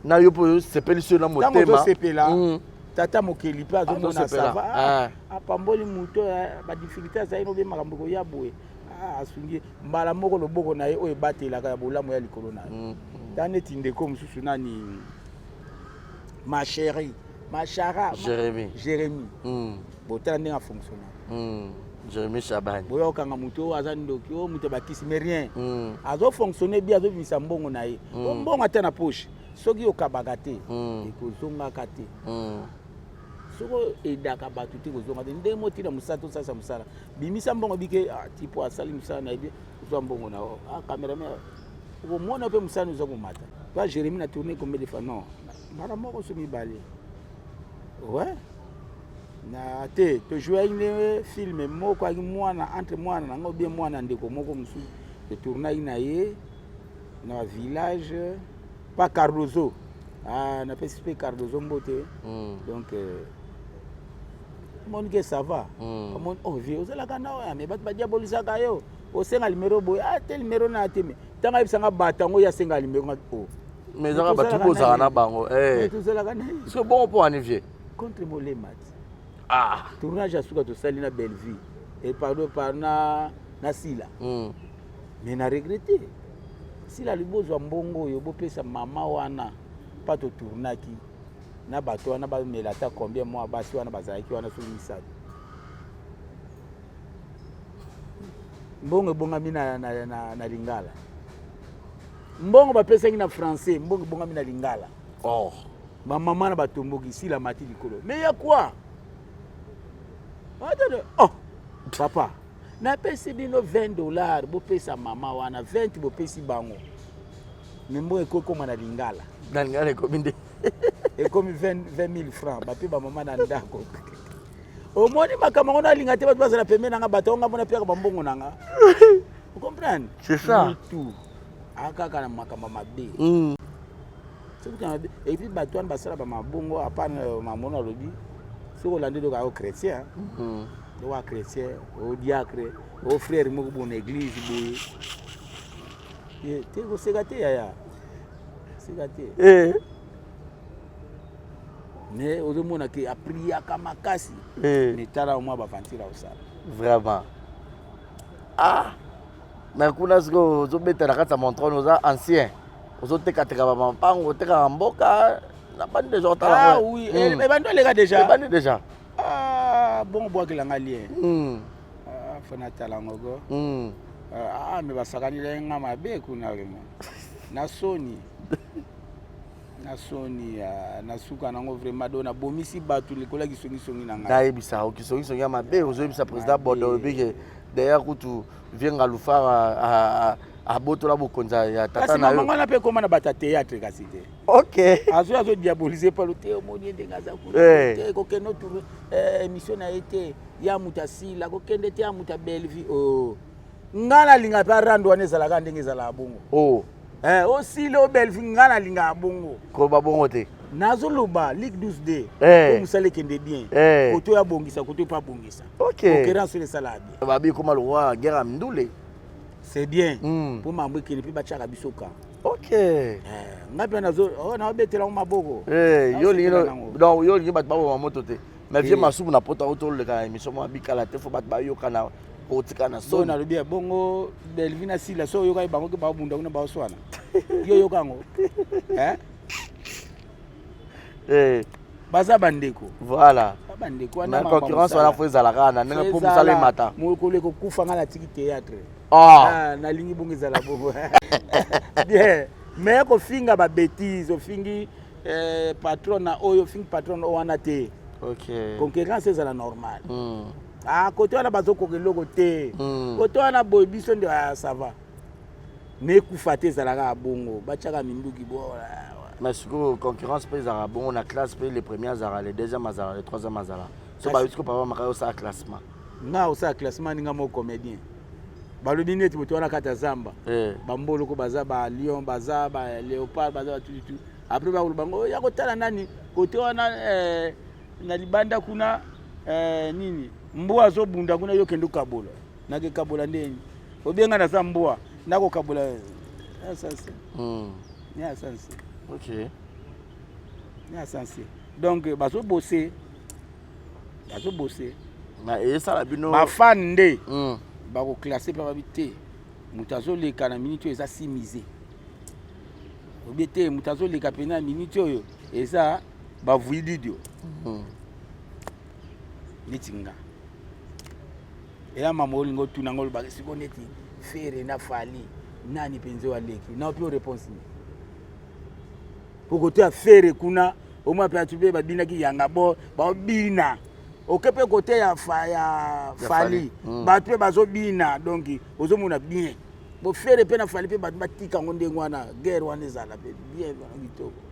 na yo mpo osepelisi yo na motema ntango ozosepela tata mokeli mpe azomona sava ah. apamboli moto eh, badifficulté azali nobe makambo ekoya boye ah, asungi mbala moko loboko na ye oyo ebatelaka ya bolamu ya likolo na ye ta neti ndeko mosusu nani ma chérie ma chara Jérémie Jérémie botala ndenge afonctionna Jérémie Chabani boya okanga moto oyo aza ndoki oyo moto bakisi mais rien azofonctionne bien azobimisa mbongo na ye o mbongo ata na poche soki okabaka te ekozongaka te soki edaka bato te kozonga te ndenge motina mosala tosalisa mosala bimisa mbongo bike ah, tipo asali mosala na ye bien ozwa mbongo na yo ah, cameraman okomona mpe mosala oza komata pa Jérémie na tourne combien de fois non mbala moko so mibale ouais na te tojouaki nde film moko aki mwana entre mwana nango bien mwana ndeko moko mosusu totournaki na ye na village pa Cardozo ah, napesi mpe Cardozo mbote donc omoni ke ça va omoni oh vie ozalaka na oyo me bato badiabolisaka yo osenga limero boye ah te limero na te me ntango ayebisanga bato yango ye asenga limero nga o mais ezaka bato bozala na bango tozalaka na ye parce que bongo mpo wani vie contre molema ti ah tournage ya suka tosali na Bellevue et pardon par na na Sila mais na regrette Sila alobi bozwa mbongo oyo bopesa mama wana mpa totournaki na bato wana bamela ata combien mwa basi wana bazalaki wana soki misato mbongo ebongami na lingala mbongo bapesaki na français mbongo ebongami na lingala oh. bamama na batomboki Sila mati likolo mais ya quoi oh papa napesi bino 20 dollar bopesa mama wana 20 bopesi bango me mbongo ekokoma na lingala na lingala ekomi nde ekomi 20 000 francs bape bamama na ndako omoni makambo yango nalinga te bato bazala pembeni nanga bato yango mona piaka bambongo nanga ocomprendre C'est ça. mutu akaka na makambo mabe soki mabe et puis bato wana basala bamabongo apart mamono alobi soki olandi eloko ayo chrétien owa chrétien o diacre o frère moko boye na église boye te koseka te yaya seka te mais ozomona ke apriaka makasi mais tala mwa baventure akosala vraiment ah mais kuna sikoyo ozobeta na kati ya montrone oza ancien ozotekateka bamampango otekaka mboka nabandi déjà otala ah oui ebandi oleka déjà ebandi déjà ah bongo bwakelanga lien ah, fo natala yango ko ah mais basakanila nga mabe kuna vraiment na soni na soni na suka nango vraiment do nabomisi bato likolo ya kisongisongi na ngai nayebisa okisongisongi ya mabe ozoyebisa président bodo olobi ke d'ailleurs kutu vie Ngalufar abotola bokonzi ya tata na yo kasi wana mpe ekóma na bato ya théâtre kasi te ok azwi azodiabolize palo te omoni ye ndenge aza kuna te kokende otour émission na ye te ya moto asila kokende te ya moto ya Bellevue o ngai nalinga mpe arando wana ezalaka ndenge ezalaka bongo oh. Osila o Bellevue ngai nalingaka bongo koloba bongo te nazoloba ligue 12 d po mosala ekende bien koto oyo abongisa koto mpe abongisa ok concurrence oyo esalaka bien babi ekoma lokwa guerre ya mindule c'est bien mpo mambo ekende mpe batiaka biso ka ok ngai mpe naobetelango maboko yo olingi bato baboma moto te mais vie masumu na poto otoleka na émission moko abikala te fo bato bayokana kotika na soni nalobi ya bongo Bellevue na Sila so oyokaki bango ke babunda kuna baoswana yo oyoka yango baza bandeko voilà bandeko wana concurrence wana fo ezala kaka na ndenge mpo mosala emata mokolo ekokufa ngai natiki théâtre ah. nalingi bongo ezala bongo bien mais kofinga babêtises ofingi eh, patron na oyo ofingi patron oyo wana te okay. concurrence ezala normal ah, kote wana bazokoka eloko te kote wana boye biso nde ah, ça va mais ekufa te ezalaka bongo batiaka minduki bo mais sikoyo concurrence mpe ezalaka bongo na classe mpe le premier azalaka le deuxième azalaka le troisième azalaka so bayebi sikoyo papa Makaya osala classement nga osala classement ninga moko comédien. Balobi neti moto wana kati ya zamba eh. Bamboloko baza, ba lion baza, ba léopard baza, batututu. Après bakoloba ngo oh, ya kotala nani kote wana eh, na libanda kuna eh, nini mbwa azobunda kuna, yo kende okabola. Nakekabola ndeni obenga naza mbwa nakokabola asanse hmm. ne asanse ok ne asanse donc bazobose bazobose na esala bino bafan nde mm. bakoklasse mpe babi te moto azoleka na minute oyo eza simise obie te moto azoleka mpena na minute oyo eza bavuididio mm. neti nga eya mama olingi otuna ngo olobaka siko neti fere na fali nani mpenza oyo aleki na opi oreponse nini po kote ya fere kuna omwa mpe atu mpe babinaki yanga bo baobina oke mpe kote ya, fa, ya fali mm. bato mpe bazobina donc ozomona bien bo fere mpe na fali mpe bato batika yango ndenge wana guerre wana ezala mpe bien wana kitoko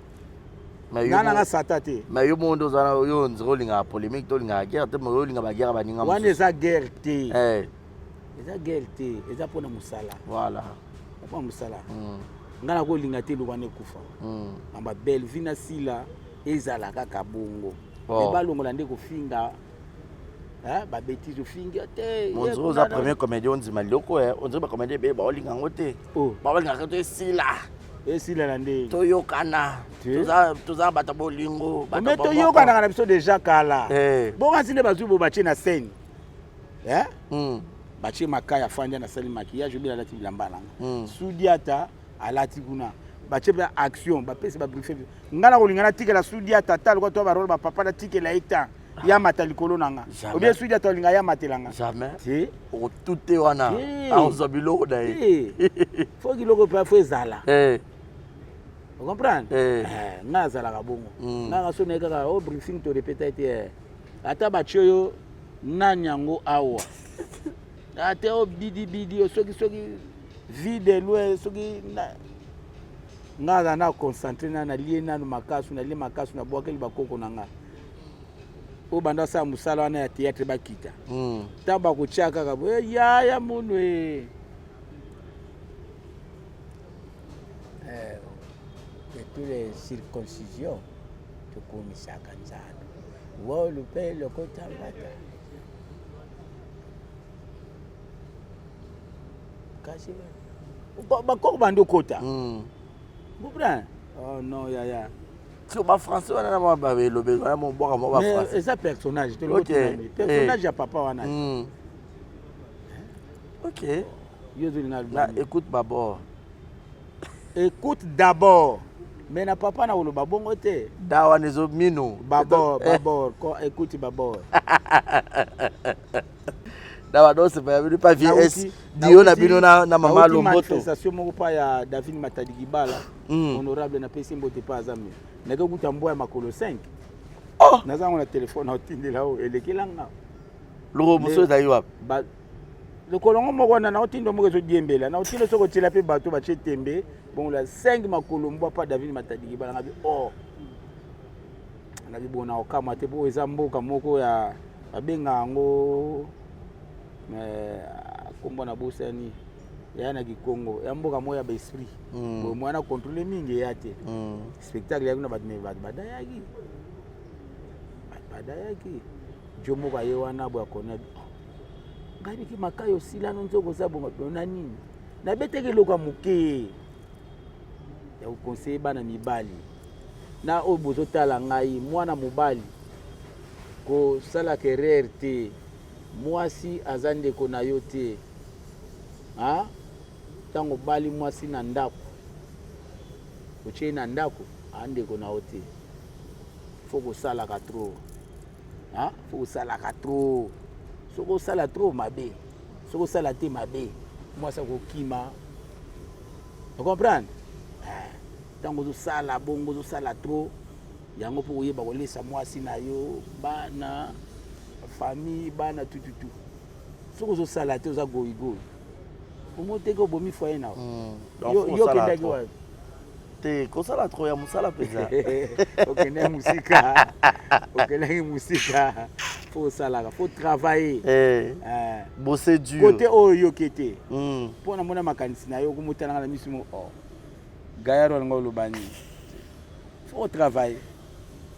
nga nanga sata te mais yo moko nde oza yo ondire olingaka polémique to olingaka guerre te mais oyo olinga baguerre baninga wana eza guerre te eh. Eza guerre te eza mpona mosala voilà mpona mosala mm. ngai nakolinga te eloko wana ekufa mm. mamba bellevue na sila ezala kaka bongo oh. me balongola nde kofinga babétise ofingi te monzoro oza premier comédien ondima liloko eh. ondire bacomédien ebele baolinga yango te oh. baolingaka to esila esila na nde toyokana toza bato ya bolingo me toyokanaka na biso deja kala eh. bongo nsi nde bazwi bo batie na scène eh? mm. batie makaya afandi nasali maquillage obila alati bilamba nanga mm. sudiata alati kuna batie mpe action bapesi babrife ngai nakolinga natikela sudiata ta lokola to barole bapapa natikela ye temps ya mata likolo na nga obie sudiata olinga ya matela nga jamais te okotute wana akozwa biloko na ye fo kiloko mpe fo ezala eh. ocomprendre eh. eh, ngai azalaka bongo mm. ngai kaso naye kaka o oh, briefing torepeta ete ata batie yo nani yango awa ate o bidi bidi o soki soki vie de loin soki nga aza na concentre na nalie nanu makasu nalie makasu nabwakeli bakoko na nga oyo banda asala mosala wana ya théâtre bakita ntango hmm. bakotya kaka boye yaya munu e eh, de tous les circoncisions tokumisaka Nzambe. Wolu mpe lokota mbata. Kasi bakoko bandi okota. Mm. Comprends? Oh non yaya. So ba français wana na ba elobeli wana mobwaka mwa ba français. Eza personnage to okay. Personnage ya papa wana. Mm. Ok. Yo ozolinga na écoute d'abord. Écoute d'abord. Mais na papa na koloba bongo te. Da wana ezo mino. Babord, eh. babord, ko écoute babord. Na ba dose ba bino pa VS. Dio na bino na na mama Lomboto. Manifestation moko pa ya David Matadi Kibala. Mm. Honorable na pesi mbote pa azami. Nake kuta mbwa ya makolo 5. Oh, naza ngo na telefone otindela oyo elekela nga. Loko mosusu ezali wapi? Lokolo ngo moko wana naotindo moko ezodiembela naotindo soki otiela mpe bato batie tembe bongo la 5 makolo mbwa pa David Matadiki balanga bi oh nabi bona okamwa te mpo eza mboka moko ya babenga yango nkombo na bosani ya na kikongo ya mboka moko ya baesprit mm. boye mwana contrôle mingi eya te mm. spectacle yaki na bato me bato badayaki bato badayaki jo moko aye wana boye akona ngai biki makai osila no nzoko oza bongo dona nini nabetaki eloko ya moke ya kokonseye bana mibali na oyo bozotala ngai mwana mobali kosalaka erreur te mwasi aza ndeko na yo te ntango obali mwasi na ndako otie na ndako a ndeko na yo te fo kosalaka trop Hein? Faut osalaka trop. Soki osala trop mabe. Soki osala te mabe. Mwasi akokima. O comprendre? Eh, ntango ozosala bongo ozosala trop yango mpo koyeba kolesa mwasi na yo bana famille bana tututu soki ozosala te oza goigoi omoteki obomi foyer na yo hmm. yo okendaki wapi te kosala trop ya mosala mpenza okendaki mosika okendaki mosika fo osalaka fo travailler eh. Eh. Eh. Bosser dur. Kote oyo oyoki te. Mpo namona makanisi na yo okomotalanga na miso mo oh. Gaillard olinga oloba nini? Faut travailler.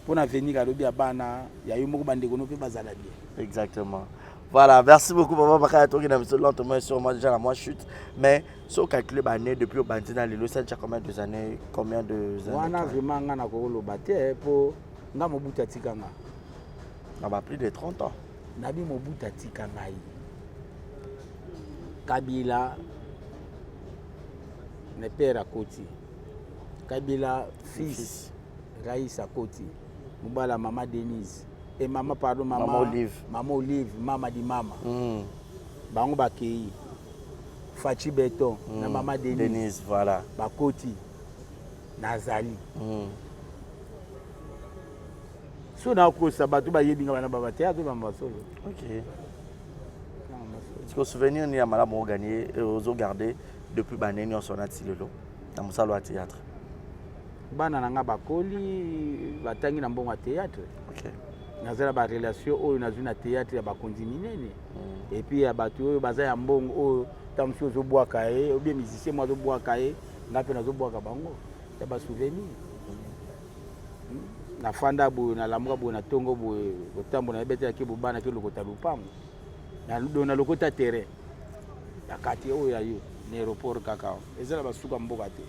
Mpo na avenir alobi ya bana ya yo moko bandeko no mpe bazala bien. Exactement. Voilà, merci beaucoup papa Bakaya toki na biso lentement et sûrement déjà la moi chute mais so calculer ba année depuis obandi na lelo ça déjà combien de années combien de années Wana vraiment nga na koloba te po nga Mobutu atika nga. Na ba plus de 30 ans. Nabi Mobutu atika ngai. Kabila ne père akoti. Kabila fils, fils. Raïs akoti. Mobala mama Denise. Et mama pardon mama, mama Olive. Mama Olive, mama di mama. Bango bakei. Fatshi Beton na mama Denise. Denise voilà. Bakoti. Nazali. So nakosa bato bayebi nga bana baba te azobamba solo. OK. Siko souvenir ni ya malamu oganye ozogarde depuis bane nyonso na ti lelo na mosala ya théâtre. Bana na nga bakoli batangi na mbongo ya théâtre. Okay. Naza na barelation oyo nazwi na théâtre ya bakonzi minene. Et puis ya bato oyo baza ya mbongo oyo ntango mosusu ozobwaka ye obie musicien mo azobwaka ye nga mpe nazobwaka bango ya basouvenir. Nafanda boye nalamuka boye na ntongo boye kotambola nayebetelaki bobana ke lokota lupango na lokota terrain ya kati oyo ya yo na aéroport kaka eza na basuka mboka te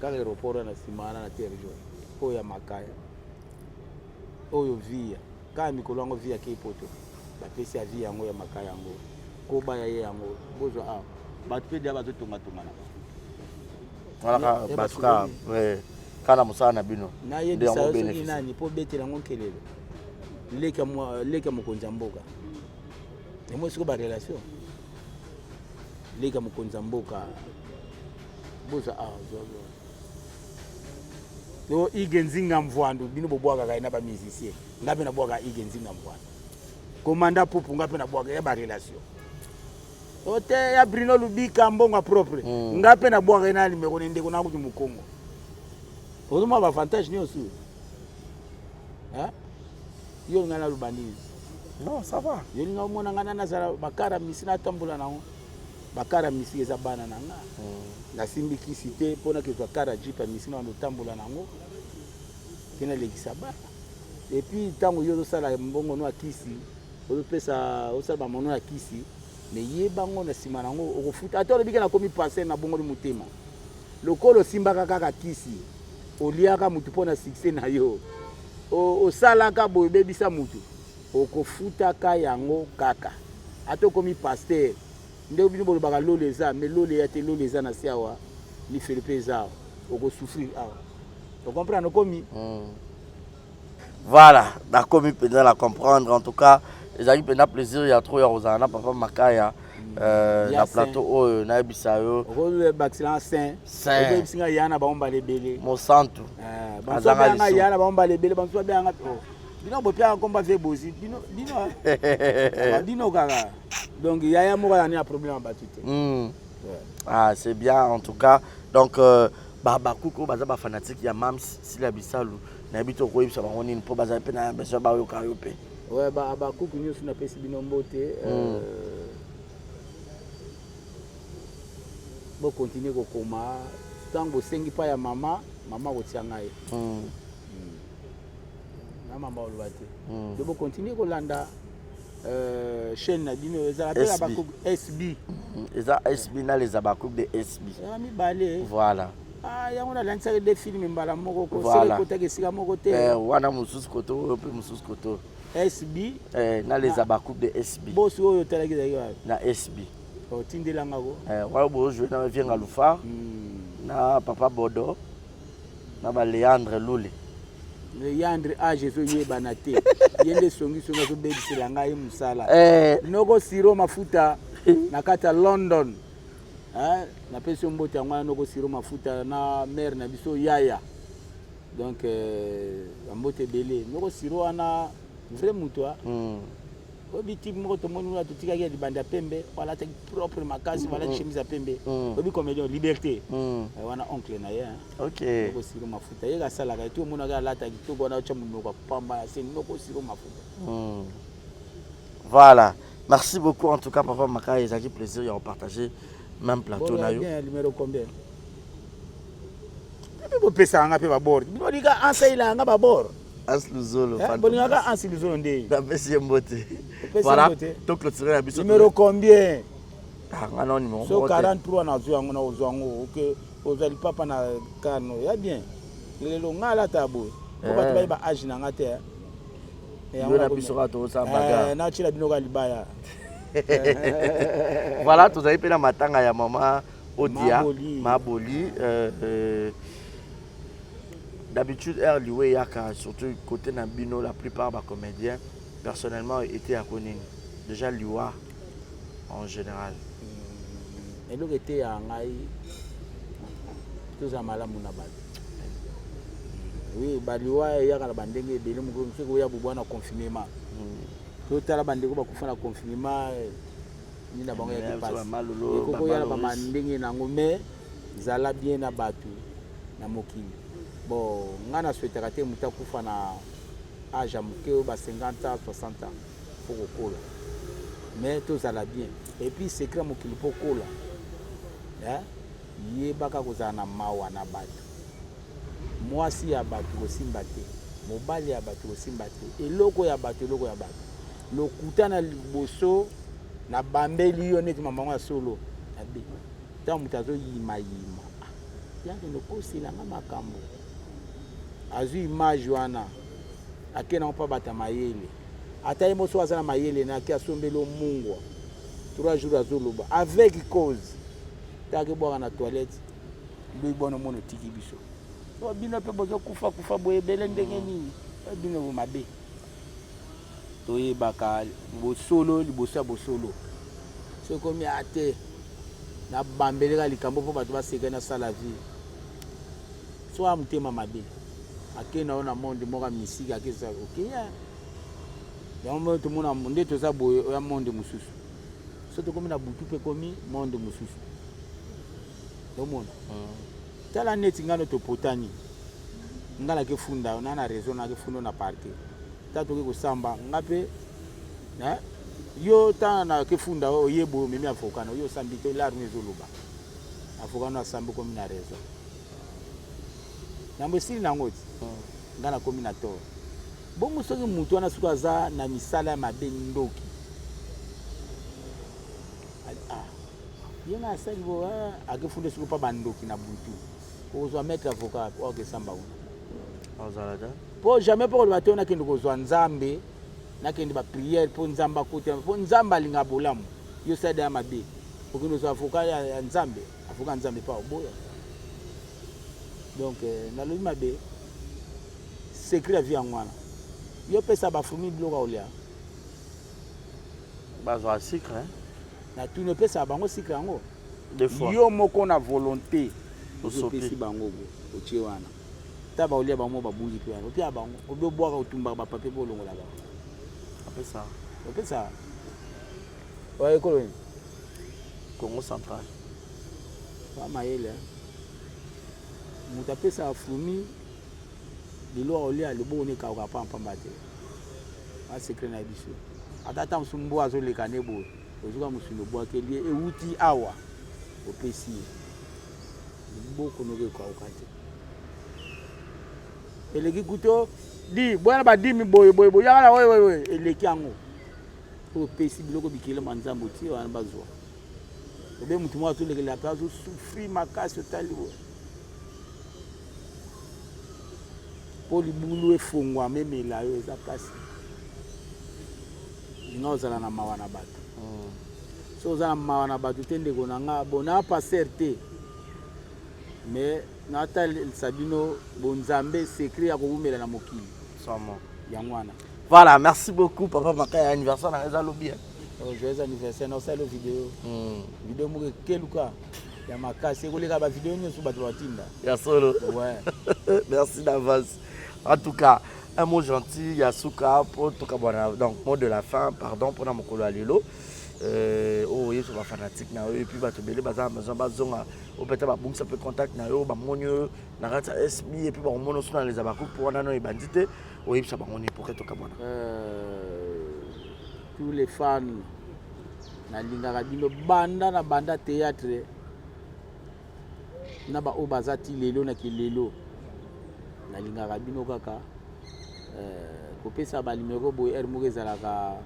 kaka aéroport na nsima wana na terre jaune oyo ya makaya oyo via kaka mikolo yango via kei poto bapesi ya via yango ya makaya yango koba ya ye yango bozwa awa bato mpe dia bazotongatonga na bango bato kaka kaka na mosala na bino nayebisa yo soki nani mpo obetela yango nkelelo leki ya mokonzi ya mboka yango sikoyo barelation leki ya mokonzi ya mboka bozwa awa to Ige Nzinga Mvwandu bino bobwakaka ye na bamusicien nga mpe nabwaka Ige Nzinga Mvwandu komanda pupu nga mpe nabwaka ya barelation ote ya Bruno Lubika mbongo propre nga mpe nabwaka ye na nimero ne ndeko nakuti mokongo ozomona baavantage nyonso yo olinga naloba nini? Non, ça va. Yo olinga omona nga nazala bakara misi natambola nango bakara misi eza bana na nga nasimbi kisi te mpo nakezwa kara jeep ya misi na otambola nango ke nalekisa bana et puis ntango yo ozosala mbongo no ya kisi ozopesa osala bamono ya kisi me yebango na nsima nango okofuta ata olobi ke nakomi passe na bongoli motema lokola osimbaka kaka kisi oliaka mutu mpo na succès na yo osalaka boye obebisa mutu okofutaka yango kaka ata okomi pasteur nde bino bolobaka lolo eza mais lolo eya te lolo eza na se awa lifelo mpe eza awa okosouffrir awa ocomprendre okomi Voilà, nakomi mpenza na comprendre en tout cas ezalaki mpenza plaisir ya trop ya kozala na papa Makaya na plateau oyo nayebisa yo okobakiselanga saint okoyebisi ngai ya na bango mbala ebele mosantu azanga ya na bango mbala ebele bamosusu babenganga bino bopiaka komba vie bozi bino bino bino kaka donc yaya moko azali na problème ya bato te. Ah c'est bien en tout cas donc bakuku oyo baza bafanatique ya mams Sila Bisalu nayebi te okoyebisa bango nini mpo bazali mpe na besoin bayoka yo mpe. Ouais, bakuku nyonso napesi bino mbote. Bokontinue kokoma ntango bosengi mpa ya mama mama akotia ngai na mama oloba te donc bokontinue kolanda chaîne na bino ezala mpe ya bakuku SB eza SB na les abakuku de SB eza mibale. Voilà. Ah, yango nalandisaki de film mbala moko kosala ekotaki esika moko te wana mosusu koto oyo mpe mosusu koto SB na les abakuku de SB bosi oyo otalaki ezalaki wapi na SB otindelanga ko wana bozojoue na Vienga Lufar na papa Bodo na ba Léandre Lule Leandre age ezoyebana te ye nde songisongi azobebisela ngai mosala noko siro mafuta na kati ya London napesi yo mbote yango wana noko siro mafuta na mare na biso yaya donc bambote ebele noko siro wana vrai moto oyebi type moko tomoni wana totikaki ya libanda ya pembe alataki propre makasi alati chemise ya pembe oyebi comédien liberté wana oncle na ye noko siro mafuta ye asalaka eti omonaka alata kitoko wana otya monoko ya pamba ya se noko siro mafuta. Voilà. Merci beaucoup en tout cas papa Makaya, ezalaki plaisir ya kopartager même plateau na yo. Bien, numéro combien? Mpe bopesaka nga mpe babord. Bolinga ansaila nga babord. Ans Luzolo. Eh, bolingaka Ans Luzolo nde. Napesi ye mbote. Voilà, to clôturer na biso. Numéro combien? Ah, nga na numéro So 43 nazwi yango na ozwa yango. OK, ozali papa na kano. Ya bien. Lelo nga alata boye. Po bato eh. bayeba age na nga te. Eh. Yo na biso kaka tozosala bagarre. Eh, natyela bino kaka libaya. Voilà, tozali mpe na matanga ya mama Odia Maboli. Maboli euh, euh, d'habitude heure liwa eyaka surtout côté na bino la plupart ba comédiens personnellement eteyako nini déjà liwa en général hmm, eloko eteyaka ngai tozala malamu na bato oui baliwa eyaka na bandenge ebele mokolo mosusu ekoya bobwa na confinement hmm. totala bandeko bakufa na confinement nini na bango yaki pasi ekokoya na bamandenge na yango mais zala bien na bato na mokili bon ngai na souhaitaka te moto akufa na age ya moke oyo ba 50 ans 60 ans fo kokola mais tozala bien et puis secret ya mokili mpo kola eh? Yebaka kozala na mawa na bato. Mwasi ya bato kosimba te, mobali ya bato kosimba te, eloko ya bato eloko ya bato. Lokuta na liboso na bambeli yo neti mama ya solo abe. Ntango moto azoyimayima ah, yakende kosela nga makambo, azwi image wana ake nango mpa bato ya mayele, ata ye moso aza na mayele na ake asombeli omungwa 3 jours azoloba avec cause Taka ebwaka na toilette loyi bwana omona otiki biso. Oh, bino mpe bozokufa kufa boye ebele ndenge nini? Oh, bino bo mabe. Toyebaka bosolo liboso ya bosolo. Soki ekomi ate nabambeleka likambo mpo bato baseka nasala vie. So ya motema mabe ake na yo na monde moko ya misiki akesa okeya yango moko tomona nde toza boye oya monde mosusu. Soki tokomi na butu mpe ekomi monde mosusu omona mm. Tala neti ngano topotani nga nake funda na na raison nake funda na parquet ta toke kosamba nga mpe eh, yo ta nake funda oye boye omemi avocat na yo osambi te larme ezoloba avocat no asambi okomi na raison yango esili nango ti mm. nga nakomi na tort Bongo soki mutu wana soki aza na misala ya mabe ndoki ah ye nga asali bo ah, akefunda soki pa bandoki na butu okozwa maître avocat oyo akesamba kuna ozala te po jamais mpo koloba te nakende kozwa nzambe nakende bapriere mpo nzambe akota mpo nzambe alinga bolamu yo sala ya mabe okende kozwa avocat ya nzambe avocat ya nzambe mpe oboya donc eh, nalobi mabe Secret ya vie yango wana. Yo pesa ba fourmis biloko ya kolia. Bazwa sucre hein? Na tuni opesa bango sucre yango. Deux fois. Yo moko na volonté opesi bango bo otie wana. Ta ba olia bango babungi pe wana. Opia bango, obi obwaka otumbaka ba papier po olongola bango. Opesa. Opesa. Oya ekolo nini? Congo central. Ba mayele. Moto apesaka fourmi Lelo akolia loboko ne ekauka pamba pamba te. Ba secret na biso. Ata ata mosusu mbwa azoleka nde boye, ozuka mosuni obwakeli ye ewuti awa opesi ye. Loboko noki ekauka te. Eleki kuto di boya na badimi boye boye boye yaka na oyo oyo eleki yango. Opesi biloko bikelema Nzambe otie wana bazwa. Obe motu moko azolekela mpe azosouffrir makasi otali boye. Po libulu efongwama emela yo eza pasi. Linga ozala na mawa na bato. Mm. So oza na mawa na bato te ndeko na nga bon na pasteur te. Mais natalisa bino bonzambe secret ya kowumela na mokili. Sûrement. Yango wana. Voilà, merci beaucoup papa Makaya anniversaire na eza lobi. Oh, joyeux anniversaire na osala video. Mm. Video moko ekeluka. ya makasi ekoleka ba video nyonso bato batinda ya solo ouais. merci d'avance en tout cas un mot gentil ya suka mpo tokabwana donc mot de la fin pardon mpona mokolo ya lelo euh, oyo oyebi so bafanatique na yo epuis bato ebele baza na besoin bazonga oyo peut-être babungisa mpe contact na yo bamoni yo na kati ya sb epuis bakomona oso na leza bakupe mpo wana no ebandi te oyebisa bango nini poke tokabwana euh, tous les fans. Nalingaka bino banda na banda théâtre na ba oyo baza ti lelo na kilelo. Nalingaka bino kaka euh, kopesa ba numero boye heure moko ezalaka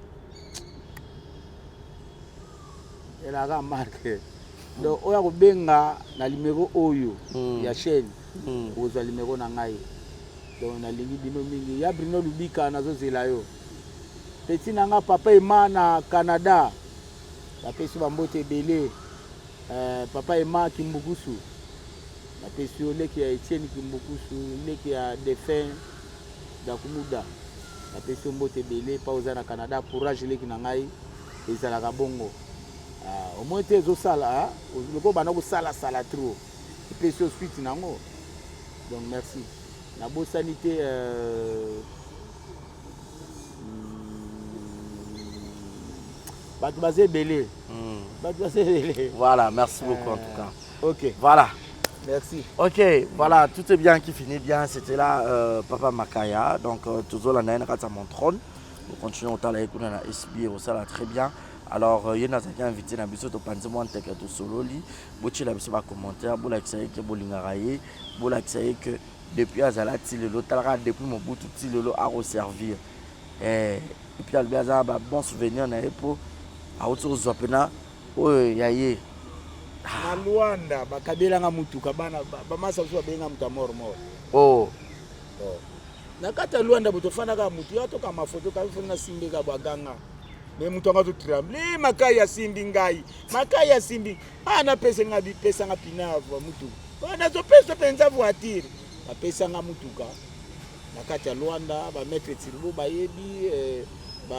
elaka marque donc oyo akobenga na numero oyo mm. ya chaîne mm. okozwa numero na ngai donc nalingi bino mingi ya brino lubika nazozela yo petit na nga papa ema na canada bapesi bambote ebele eh, papa ema kimbukusu napesi yo leki ya etienne kimbukusu leki ya defunt dakumuda napesi yo mbote ebele pa oza na canada courage leki na ngai ezalaka bongo ah, omoi te ezosala ah, lokola banda kosalasala trop epesi yo suite na yango donc merci nabosani te euh, hmm, bato baza ebele hmm. bato baza ebele voilà merci beaucoup en tout cas ok voilà Merci. Ok, voilà, tout est bien qui finit bien. C'était là euh, Papa Makaya. Donc, euh, toujours la naine à mon trône. Nous continuons au kuna na SB, ça très bien. Alors, euh, ye nazalaki invité na biso topanzi mwa nteke tosololi botyela biso bacommentaire bolakisa ye ke bolingaka ye bolakisa ye ke depuis azala ti lelo talaka depuis mobutu ti lelo akoservir eh, epuis alobi aza na babon souvenir na ye mpo auti kozwa mpena oyo ya ye na luanda bakabelanga motuka bana bamasa mosusu babenga moto ya mort mort oh. oh. na kati ya luanda boto ofandaka motu ya toka mafoto kabi fo nasimbeka bwaganga me moto yango azotremble makai asimbi ngai makai asimbi a ah, napesa nga bipesa nga pina ya motuka ah, nazopesa mpenza voiture bapesa nga motuka na kati ya luanda bamaitre tirbo bayebi eh, ba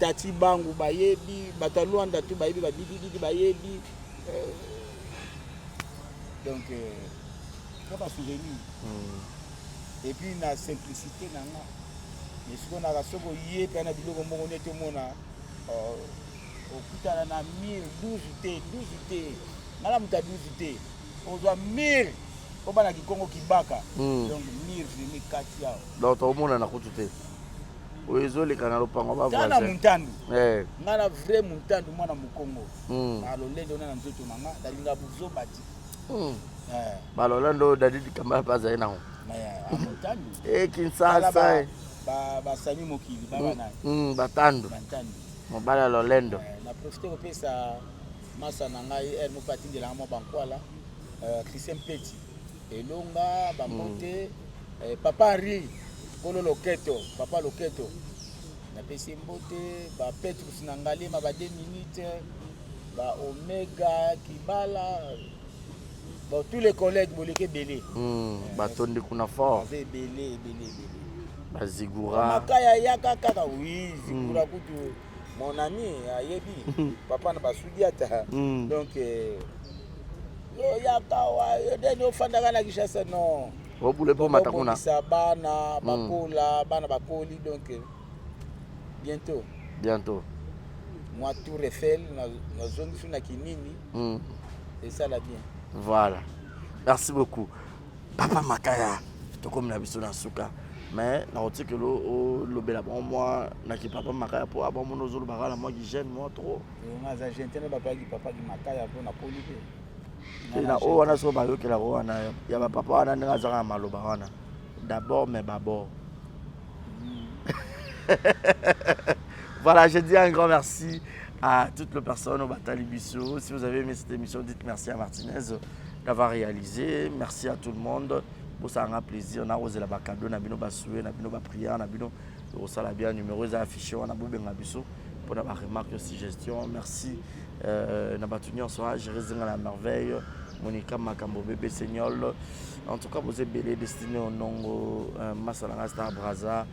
tati bangu bayebi bato ya luanda tu bayebi babidididi bayebi eh, donc eh, kaka souvenir mm. et puis na simplicité na nga mais sikoyo naka soki oye mpe na biloko moko neti omona euh, okutana na mire 12 te 12 te nga na moto ya 12 te ozwa mire mpo bana kikongo kibaka mm. donc mire vrimi kati awa donc tokomonana kutu te oyo ezoleka na lopango bana muntandu eh. nga na vrai muntandu mwana mokongo mm. na lolendo na na nzoto na nga nalinga buzoba ti mm. eh. balolendo oyo dadi likamba mpe azali nango eh, kinsasa basami mokili baba mm, batandu mobali ya lolendo na profite kopesa masa na ngai ere moko atindelanga mwa bankwala christian mpeti elonga bambote mm. papa henri kolo loketo papa loketo napesi mbote ba petrus na ngalema ba 2 minutes ba omega kibala bon tous les collègues boleki ebele mm, batondi kuna fort baza ebele ebele ebele bazigura makaya yaka kaka oui zigura mm. kutu mon ami ayebi papa na basudi ata mm. donc eh, oyaka wa yo ndeni ofandaka na kinshasa non obule mpo mata kuna bana mm. bakola mm. bana bakoli donc eh, bientôt bientôt mwa tour eiffel nazongisi na kinini mm. esala bien voilà merci beaucoup papa makaya tokomi na biso na suka mais nakotikela olobela bango mwa na kipapa makaya mpo abamona ozolobaka na mwa kigene mwa trop nga aza jeune te na bapaki papaki makaya mpo nakoli te na oyo wana soki bayokelaka wana ya bapapa wana ndenge azaka na maloba wana d'abord mais babord voilà je dis un grand merci à toutes les personnes au Batali Bisso. Si vous avez aimé cette émission, dites merci à Martinez d'avoir réalisé. Merci à tout le monde. bosala plaisir nakozela bakado na bino basue na bino baprière na bino ekosala bien numéro eza affiché wana bobenga biso mpona baremarque suggestion merci euh, na bato nyonso géré zinga la merveille monica makambo bebe seignol en tout cas boza ebele destiné onongo euh, masala nga star braza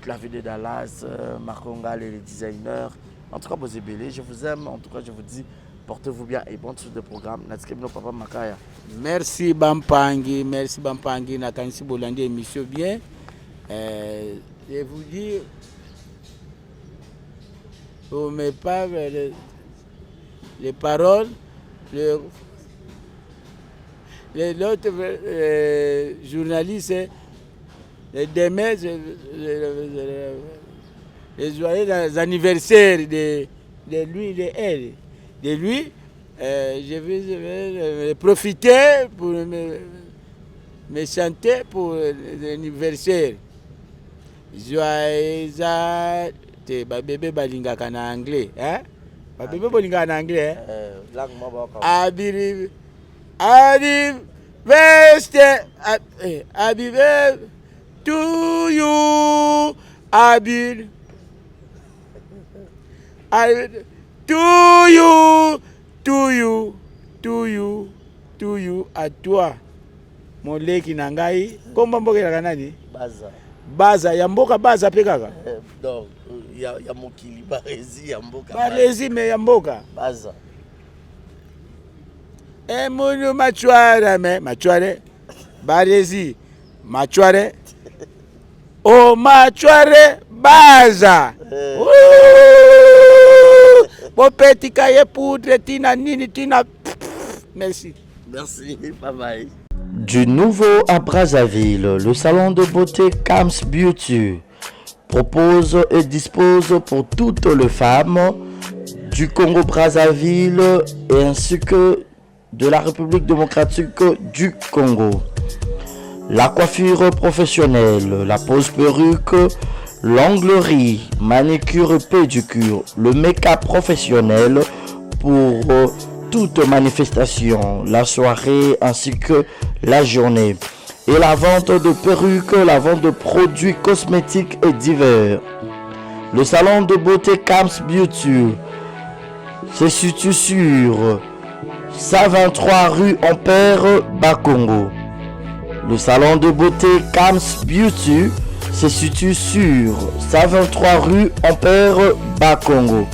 clavier de dallas euh, marco ngale le designer en tout cas boza ebele je vous aime en tout cas je vous dis portez-vous bien et bonne suite de programme natike bino papa makaya merci bampangi merci bampangi nakanisi bolandi émission bien euh, je vous dis vous me parlez les, les paroles le, les autres euh, journalistes les demain je, je, je, Les joyeux anniversaires de, de lui, de elle. De lui, euh, je vais, je vais euh, profiter pour me, me chanter pour l'anniversaire. Joyeux te babebe balingaka na anglais hein? Babebe bolingaka na anglais hein? Eh, Abiri Happy birthday happy birthday to you Happy to you to you to you to you à toi moleki na ngai komba mboka elaka nani baza baza ya mboka baza mpe kaka eh, donc ya, ya mokili barezi ya mboka barezi me ya mboka baza emunu machware me machware barezi machware o machware baza eh. bopetika ye poudre tina nini tina merci merci bye bye Du nouveau à Brazzaville, le salon de beauté Kams Beauty propose et dispose pour toutes les femmes du Congo-Brazzaville et ainsi que de la République démocratique du Congo. La coiffure professionnelle, la pose perruque, l'onglerie, manicure et pédicure, le make-up professionnel pour euh, toute manifestation, la soirée ainsi que la journée. Et la vente de perruques, la vente de produits cosmétiques et divers. Le salon de beauté Camps Beauty se situe sur 123 rue Ampère Bakongo. Le salon de beauté Camps Beauty se situe sur 123 rue Ampère Bakongo.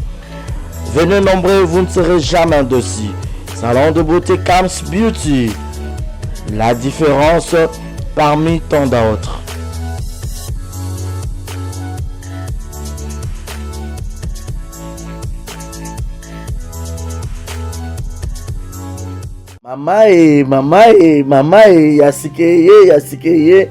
Venez nombreux, vous ne serez jamais dessus. Salon de beauté Camps Beauty. La différence parmi tant d'autres. Mama e, mama e, mama e, ya sike ye, ya sike ye.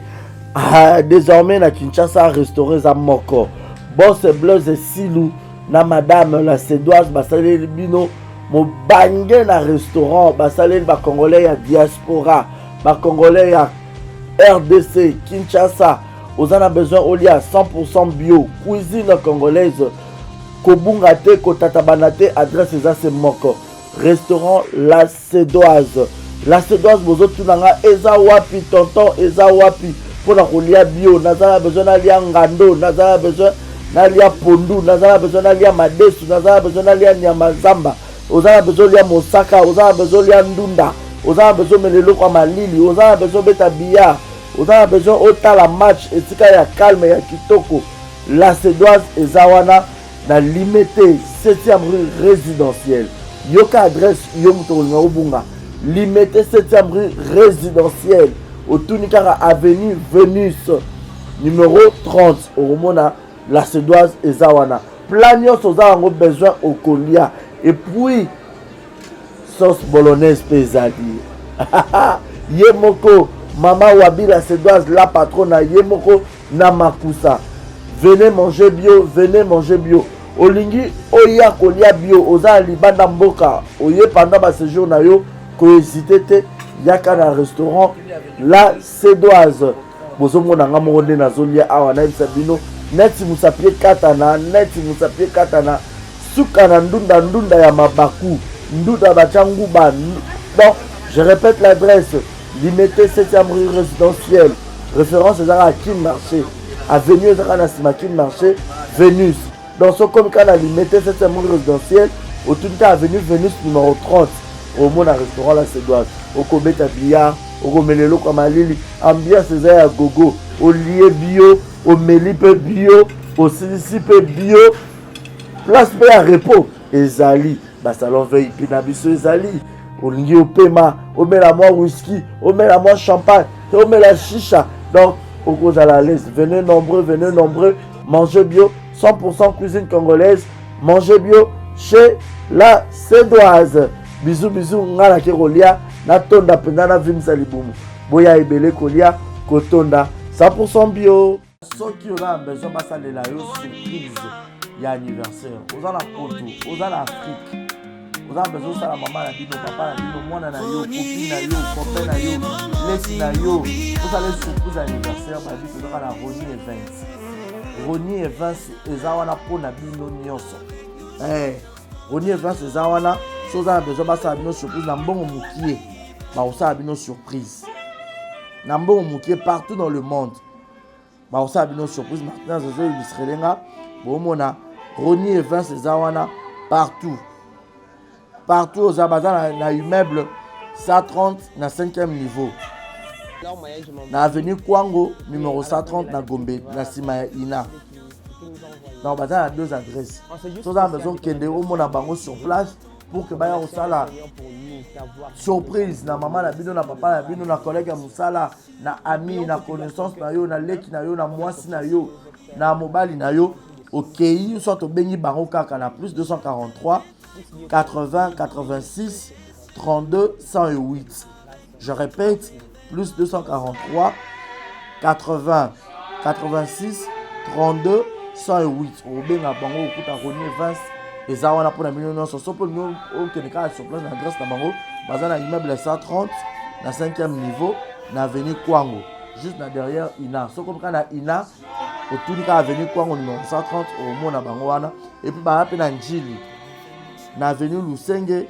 Ah, désormais na Kinshasa restaurant eza moko. Boss Blaise Silu na madame la Cédoise basaleli bino mobange na restaurant basaleli ba congolais ya diaspora, ba congolais ya RDC Kinshasa. Oza na besoin olia 100% bio, cuisine congolaise. Kobunga te, kotatabana te, adresse eza se moko. Restaurant La Cédoise. La Cédoise bozotuna nga eza wapi tonton eza wapi mpo na kolia bio naza na besoin nalia ngando naza na besoin nalia pondu naza na besoin nalia madesu naza na besoin nalia nyama zamba oza na besoin olia mosaka oza na besoin olia ndunda oza na besoin omela eloko ya malili oza na besoin obeta billard oza na besoin otala match esika ya calme ya kitoko La Cédoise eza wana na Limete 7e rue résidentielle. Yoka adresse yo moto okolinga obunga. Limete 7e rue résidentielle. Otuni kaka avenue Venus numéro 30 okomona la Cédoise eza wana. Plat nyonso oza yango besoin okolia. Et puis sauce bolognaise mpe ezali. ye moko mama Wabi la Cédoise la patrona ye moko na makusa venez manger bio venez manger bio olingi oya kolia bio oza na libanda mboka oye pendant ba séjour na yo kohésite te yaka na restaurant la cédoise bozomona nga moko nde nazolia awa nayebisa bino neti mosapi ekatana neti mosapi ekatana suka na ndunda ndunda ya mabaku ndunda batya nguba donc je répète l'adresse limete 7e rue résidentielle référence ezaka kin marché avenue ezaka na nsima kin marché venus donc soki okomi kaka na limete 7e rue résidentielle otuni kaka avenue venus numéro 30 omona restaurant la cédoise okobeta billard okomela eloko ya malili ambiance eza ya gogo olie bio omeli mpe bio osilisi mpe bio place mpe ya repos ezali basalon vip na biso ezali olingi opema omela mwa whisky omela mwa champagne omela shisha donc okozala à l'aise venez nombreux venez nombreux mangez bio 100% cuisine congolaise mangez bio chez la cédoise bisous bisous nga nake kolia natonda mpenza navimisa libumu boya ebele kolia kotonda 100% bio. Soki oza na besoin basalela yo surprise ya anniversaire, oza na poto, oza na Afrique, oza na besoin osala mama na bino, papa na bino, mwana na yo, copine na yo, copain na yo, leki na yo, osala surprise ya anniversaire, babi tozaka na Rony Events. Rony Events eza wana mpo na bino nyonso. Eh, Rony Events eza wana, so oza na besoin basala bino surprise na mbongo mokie, bakosala bino surprise na mbongo mokie partout dans le monde. Bakosala bino surprise. Martinez azo illustrele nga, bomona Rony Events eza wana partout partout oza, baza na immeuble 130 na 5e niveau na avenue Kwango numéro 130 na Gombe na nsima ya Ina. Donc baza na deux adresses, soza na besoin okende omona bango sur place pour que baya kosala surprise na mama na bino, na papa na bino, na collègue ya mosala, na ami, na connaissance na yo, na leki na yo, na mwasi na yo, na mobali na yo. Okei soit obengi bango kaka na plus 243 80 86 32 108. Je répète, plus 243 80 86 32 108. Obenga bango okuta Rony Evans eza wana mpona bino nyonso. So mpo bino okende kaka sur place na adresse na bango, baza na immeuble 130 na 5e niveau na avenue Kwango, juste na derrière Ina. Soki kaka na Ina, otuni kaka avenue Kwango numéro 130, omona bango wana. Et puis baza mpe na Njili na avenue Lusenge,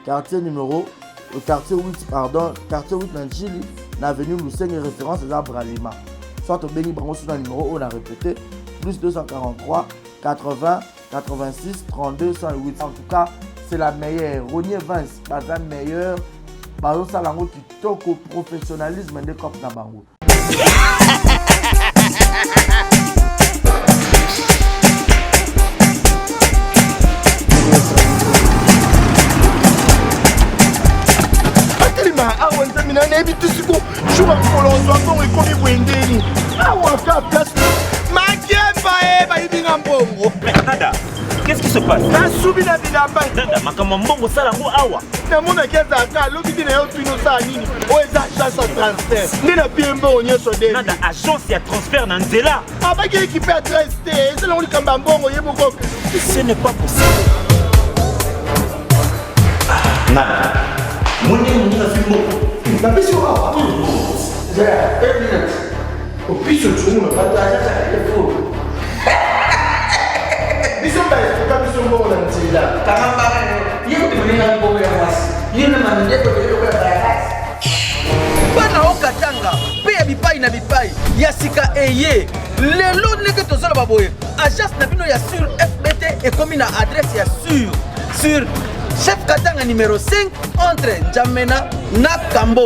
quartier numéro quartier 8, pardon, quartier 8 na Njili na avenue Lusenge, référence eza Bralima. Soit obengi bango so na numéro oyo na répété, plus 243 80 86 32 108. En tout cas, c'est la meilleure. Rony Evans baza meilleur, bazosala yango kitoko, professionnalisme nde cop na bango. Atelema awa, nzambe na nayebi te siko jour ya mokolo ozwa mbongo ekomi boye ndeni awa ka place makemba e bayibi nga mbongo. Nada, qu'est-ce qui se passe? Nasubi na bilamba. Nada, makambo ya mbongo osala yango awa. Namonaki ezalaka alobi te na yo tuni osala nini, oyo eza agence ya transfert nde na pie mbongo nyonso de. Nada, agence ya transfert na nzela. Abaki ekipe adresse te, eza nango likambo ya mbongo ye moko. Ce n'est pas possible. Nada, moni moninga azwi mbongo. Napesi yo awa. Opiso tshungu na bato biso baefuka biso mbongo na nzela. Kanga mbanga yo. Ye kutu moninga mbongo ya mwasi. Ye na mandeko de lokola bayakasi. Bana okatanga mpe ya bipai na bipai ya sika eye lelo ndenge tozoloba boye, agence na bino ya sur FBT ekomi na adresse ya sur chef Katanga numéro 5 entre N'Djamena na Kambo.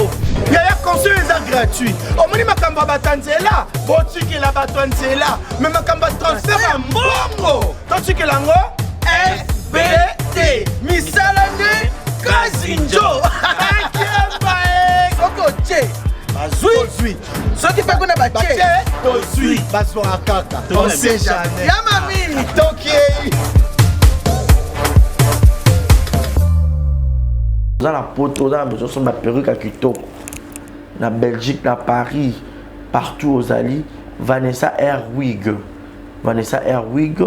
Yaya, conseil eza gratuit. Omoni makambo ya bato ya nzela, botikela bato ya nzela, me makambo ya transfert ya mbongo totikela yango FBT. Misala nde kazinjo. Akemba e. Soki otie bazwi, soki mpe kuna batie tozwi, bazwaka kaka, on sait jamais. Ya mami. Tokei. Oza na poto, oza na besoin osomba perruque ya kitoko na Belgique, na Paris, partout ozali, Vanessa Airwig, Vanessa Airwig,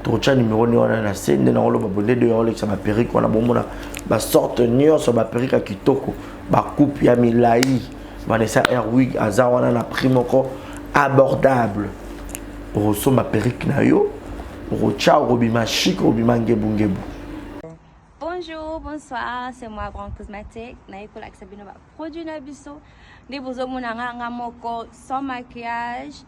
tokotya numero nde wana na se nde nakoloba bonde de olekisa baperruque wana, bomona basorte nyonso baperruque ya kitoko, bacoupe ya milai. Vanessa Airwig aza wana na prix moko abordable. Okosomba perruque na yo, okotya, okobima chic, okobima ngebungebu. Bonjour, bonsoir, c'est moi Grand Cosmétique. Naye kolakisa bino ba produit na biso. Nde bozomona nga nga moko sans maquillage.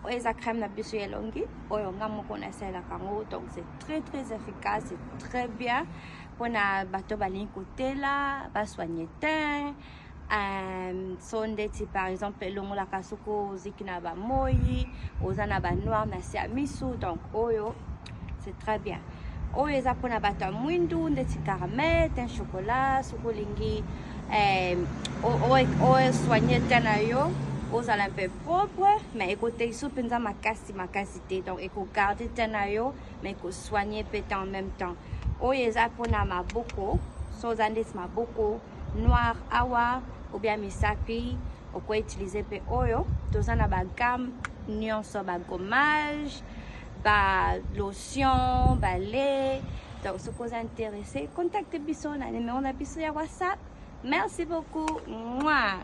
Oyo eza crème na biso ya elongi oyo nga moko nasalelaka yango, donc c'est très très efficace, c'est très bien mpona bato balingi kotela basoigne teint. So ndeti par exemple elongolaka soki oziki na bamoi, oza na banoir na se ya misu, donc oyo c'est très bien. Oyo eza mpona bato ya mwindu ndeti caramel, teint chocolat, soki olingi osoigne teint na yo ozala mpe propre, mais ekotelisa mpenza makasi makasi te, donc ekogarde teint na yo mais ekosoigne mpe teint en même temps. Oyo eza mpona maboko, so oza ndeti maboko noir awa ou bien misapi, okoutilize mpe oyo. Toza na bagamme nyonso, ba gommage, ba lotion, ba lait. Donc soki oza intéressé, contacte biso na numéro na biso ya WhatsApp. Merci beaucoup. Mwah.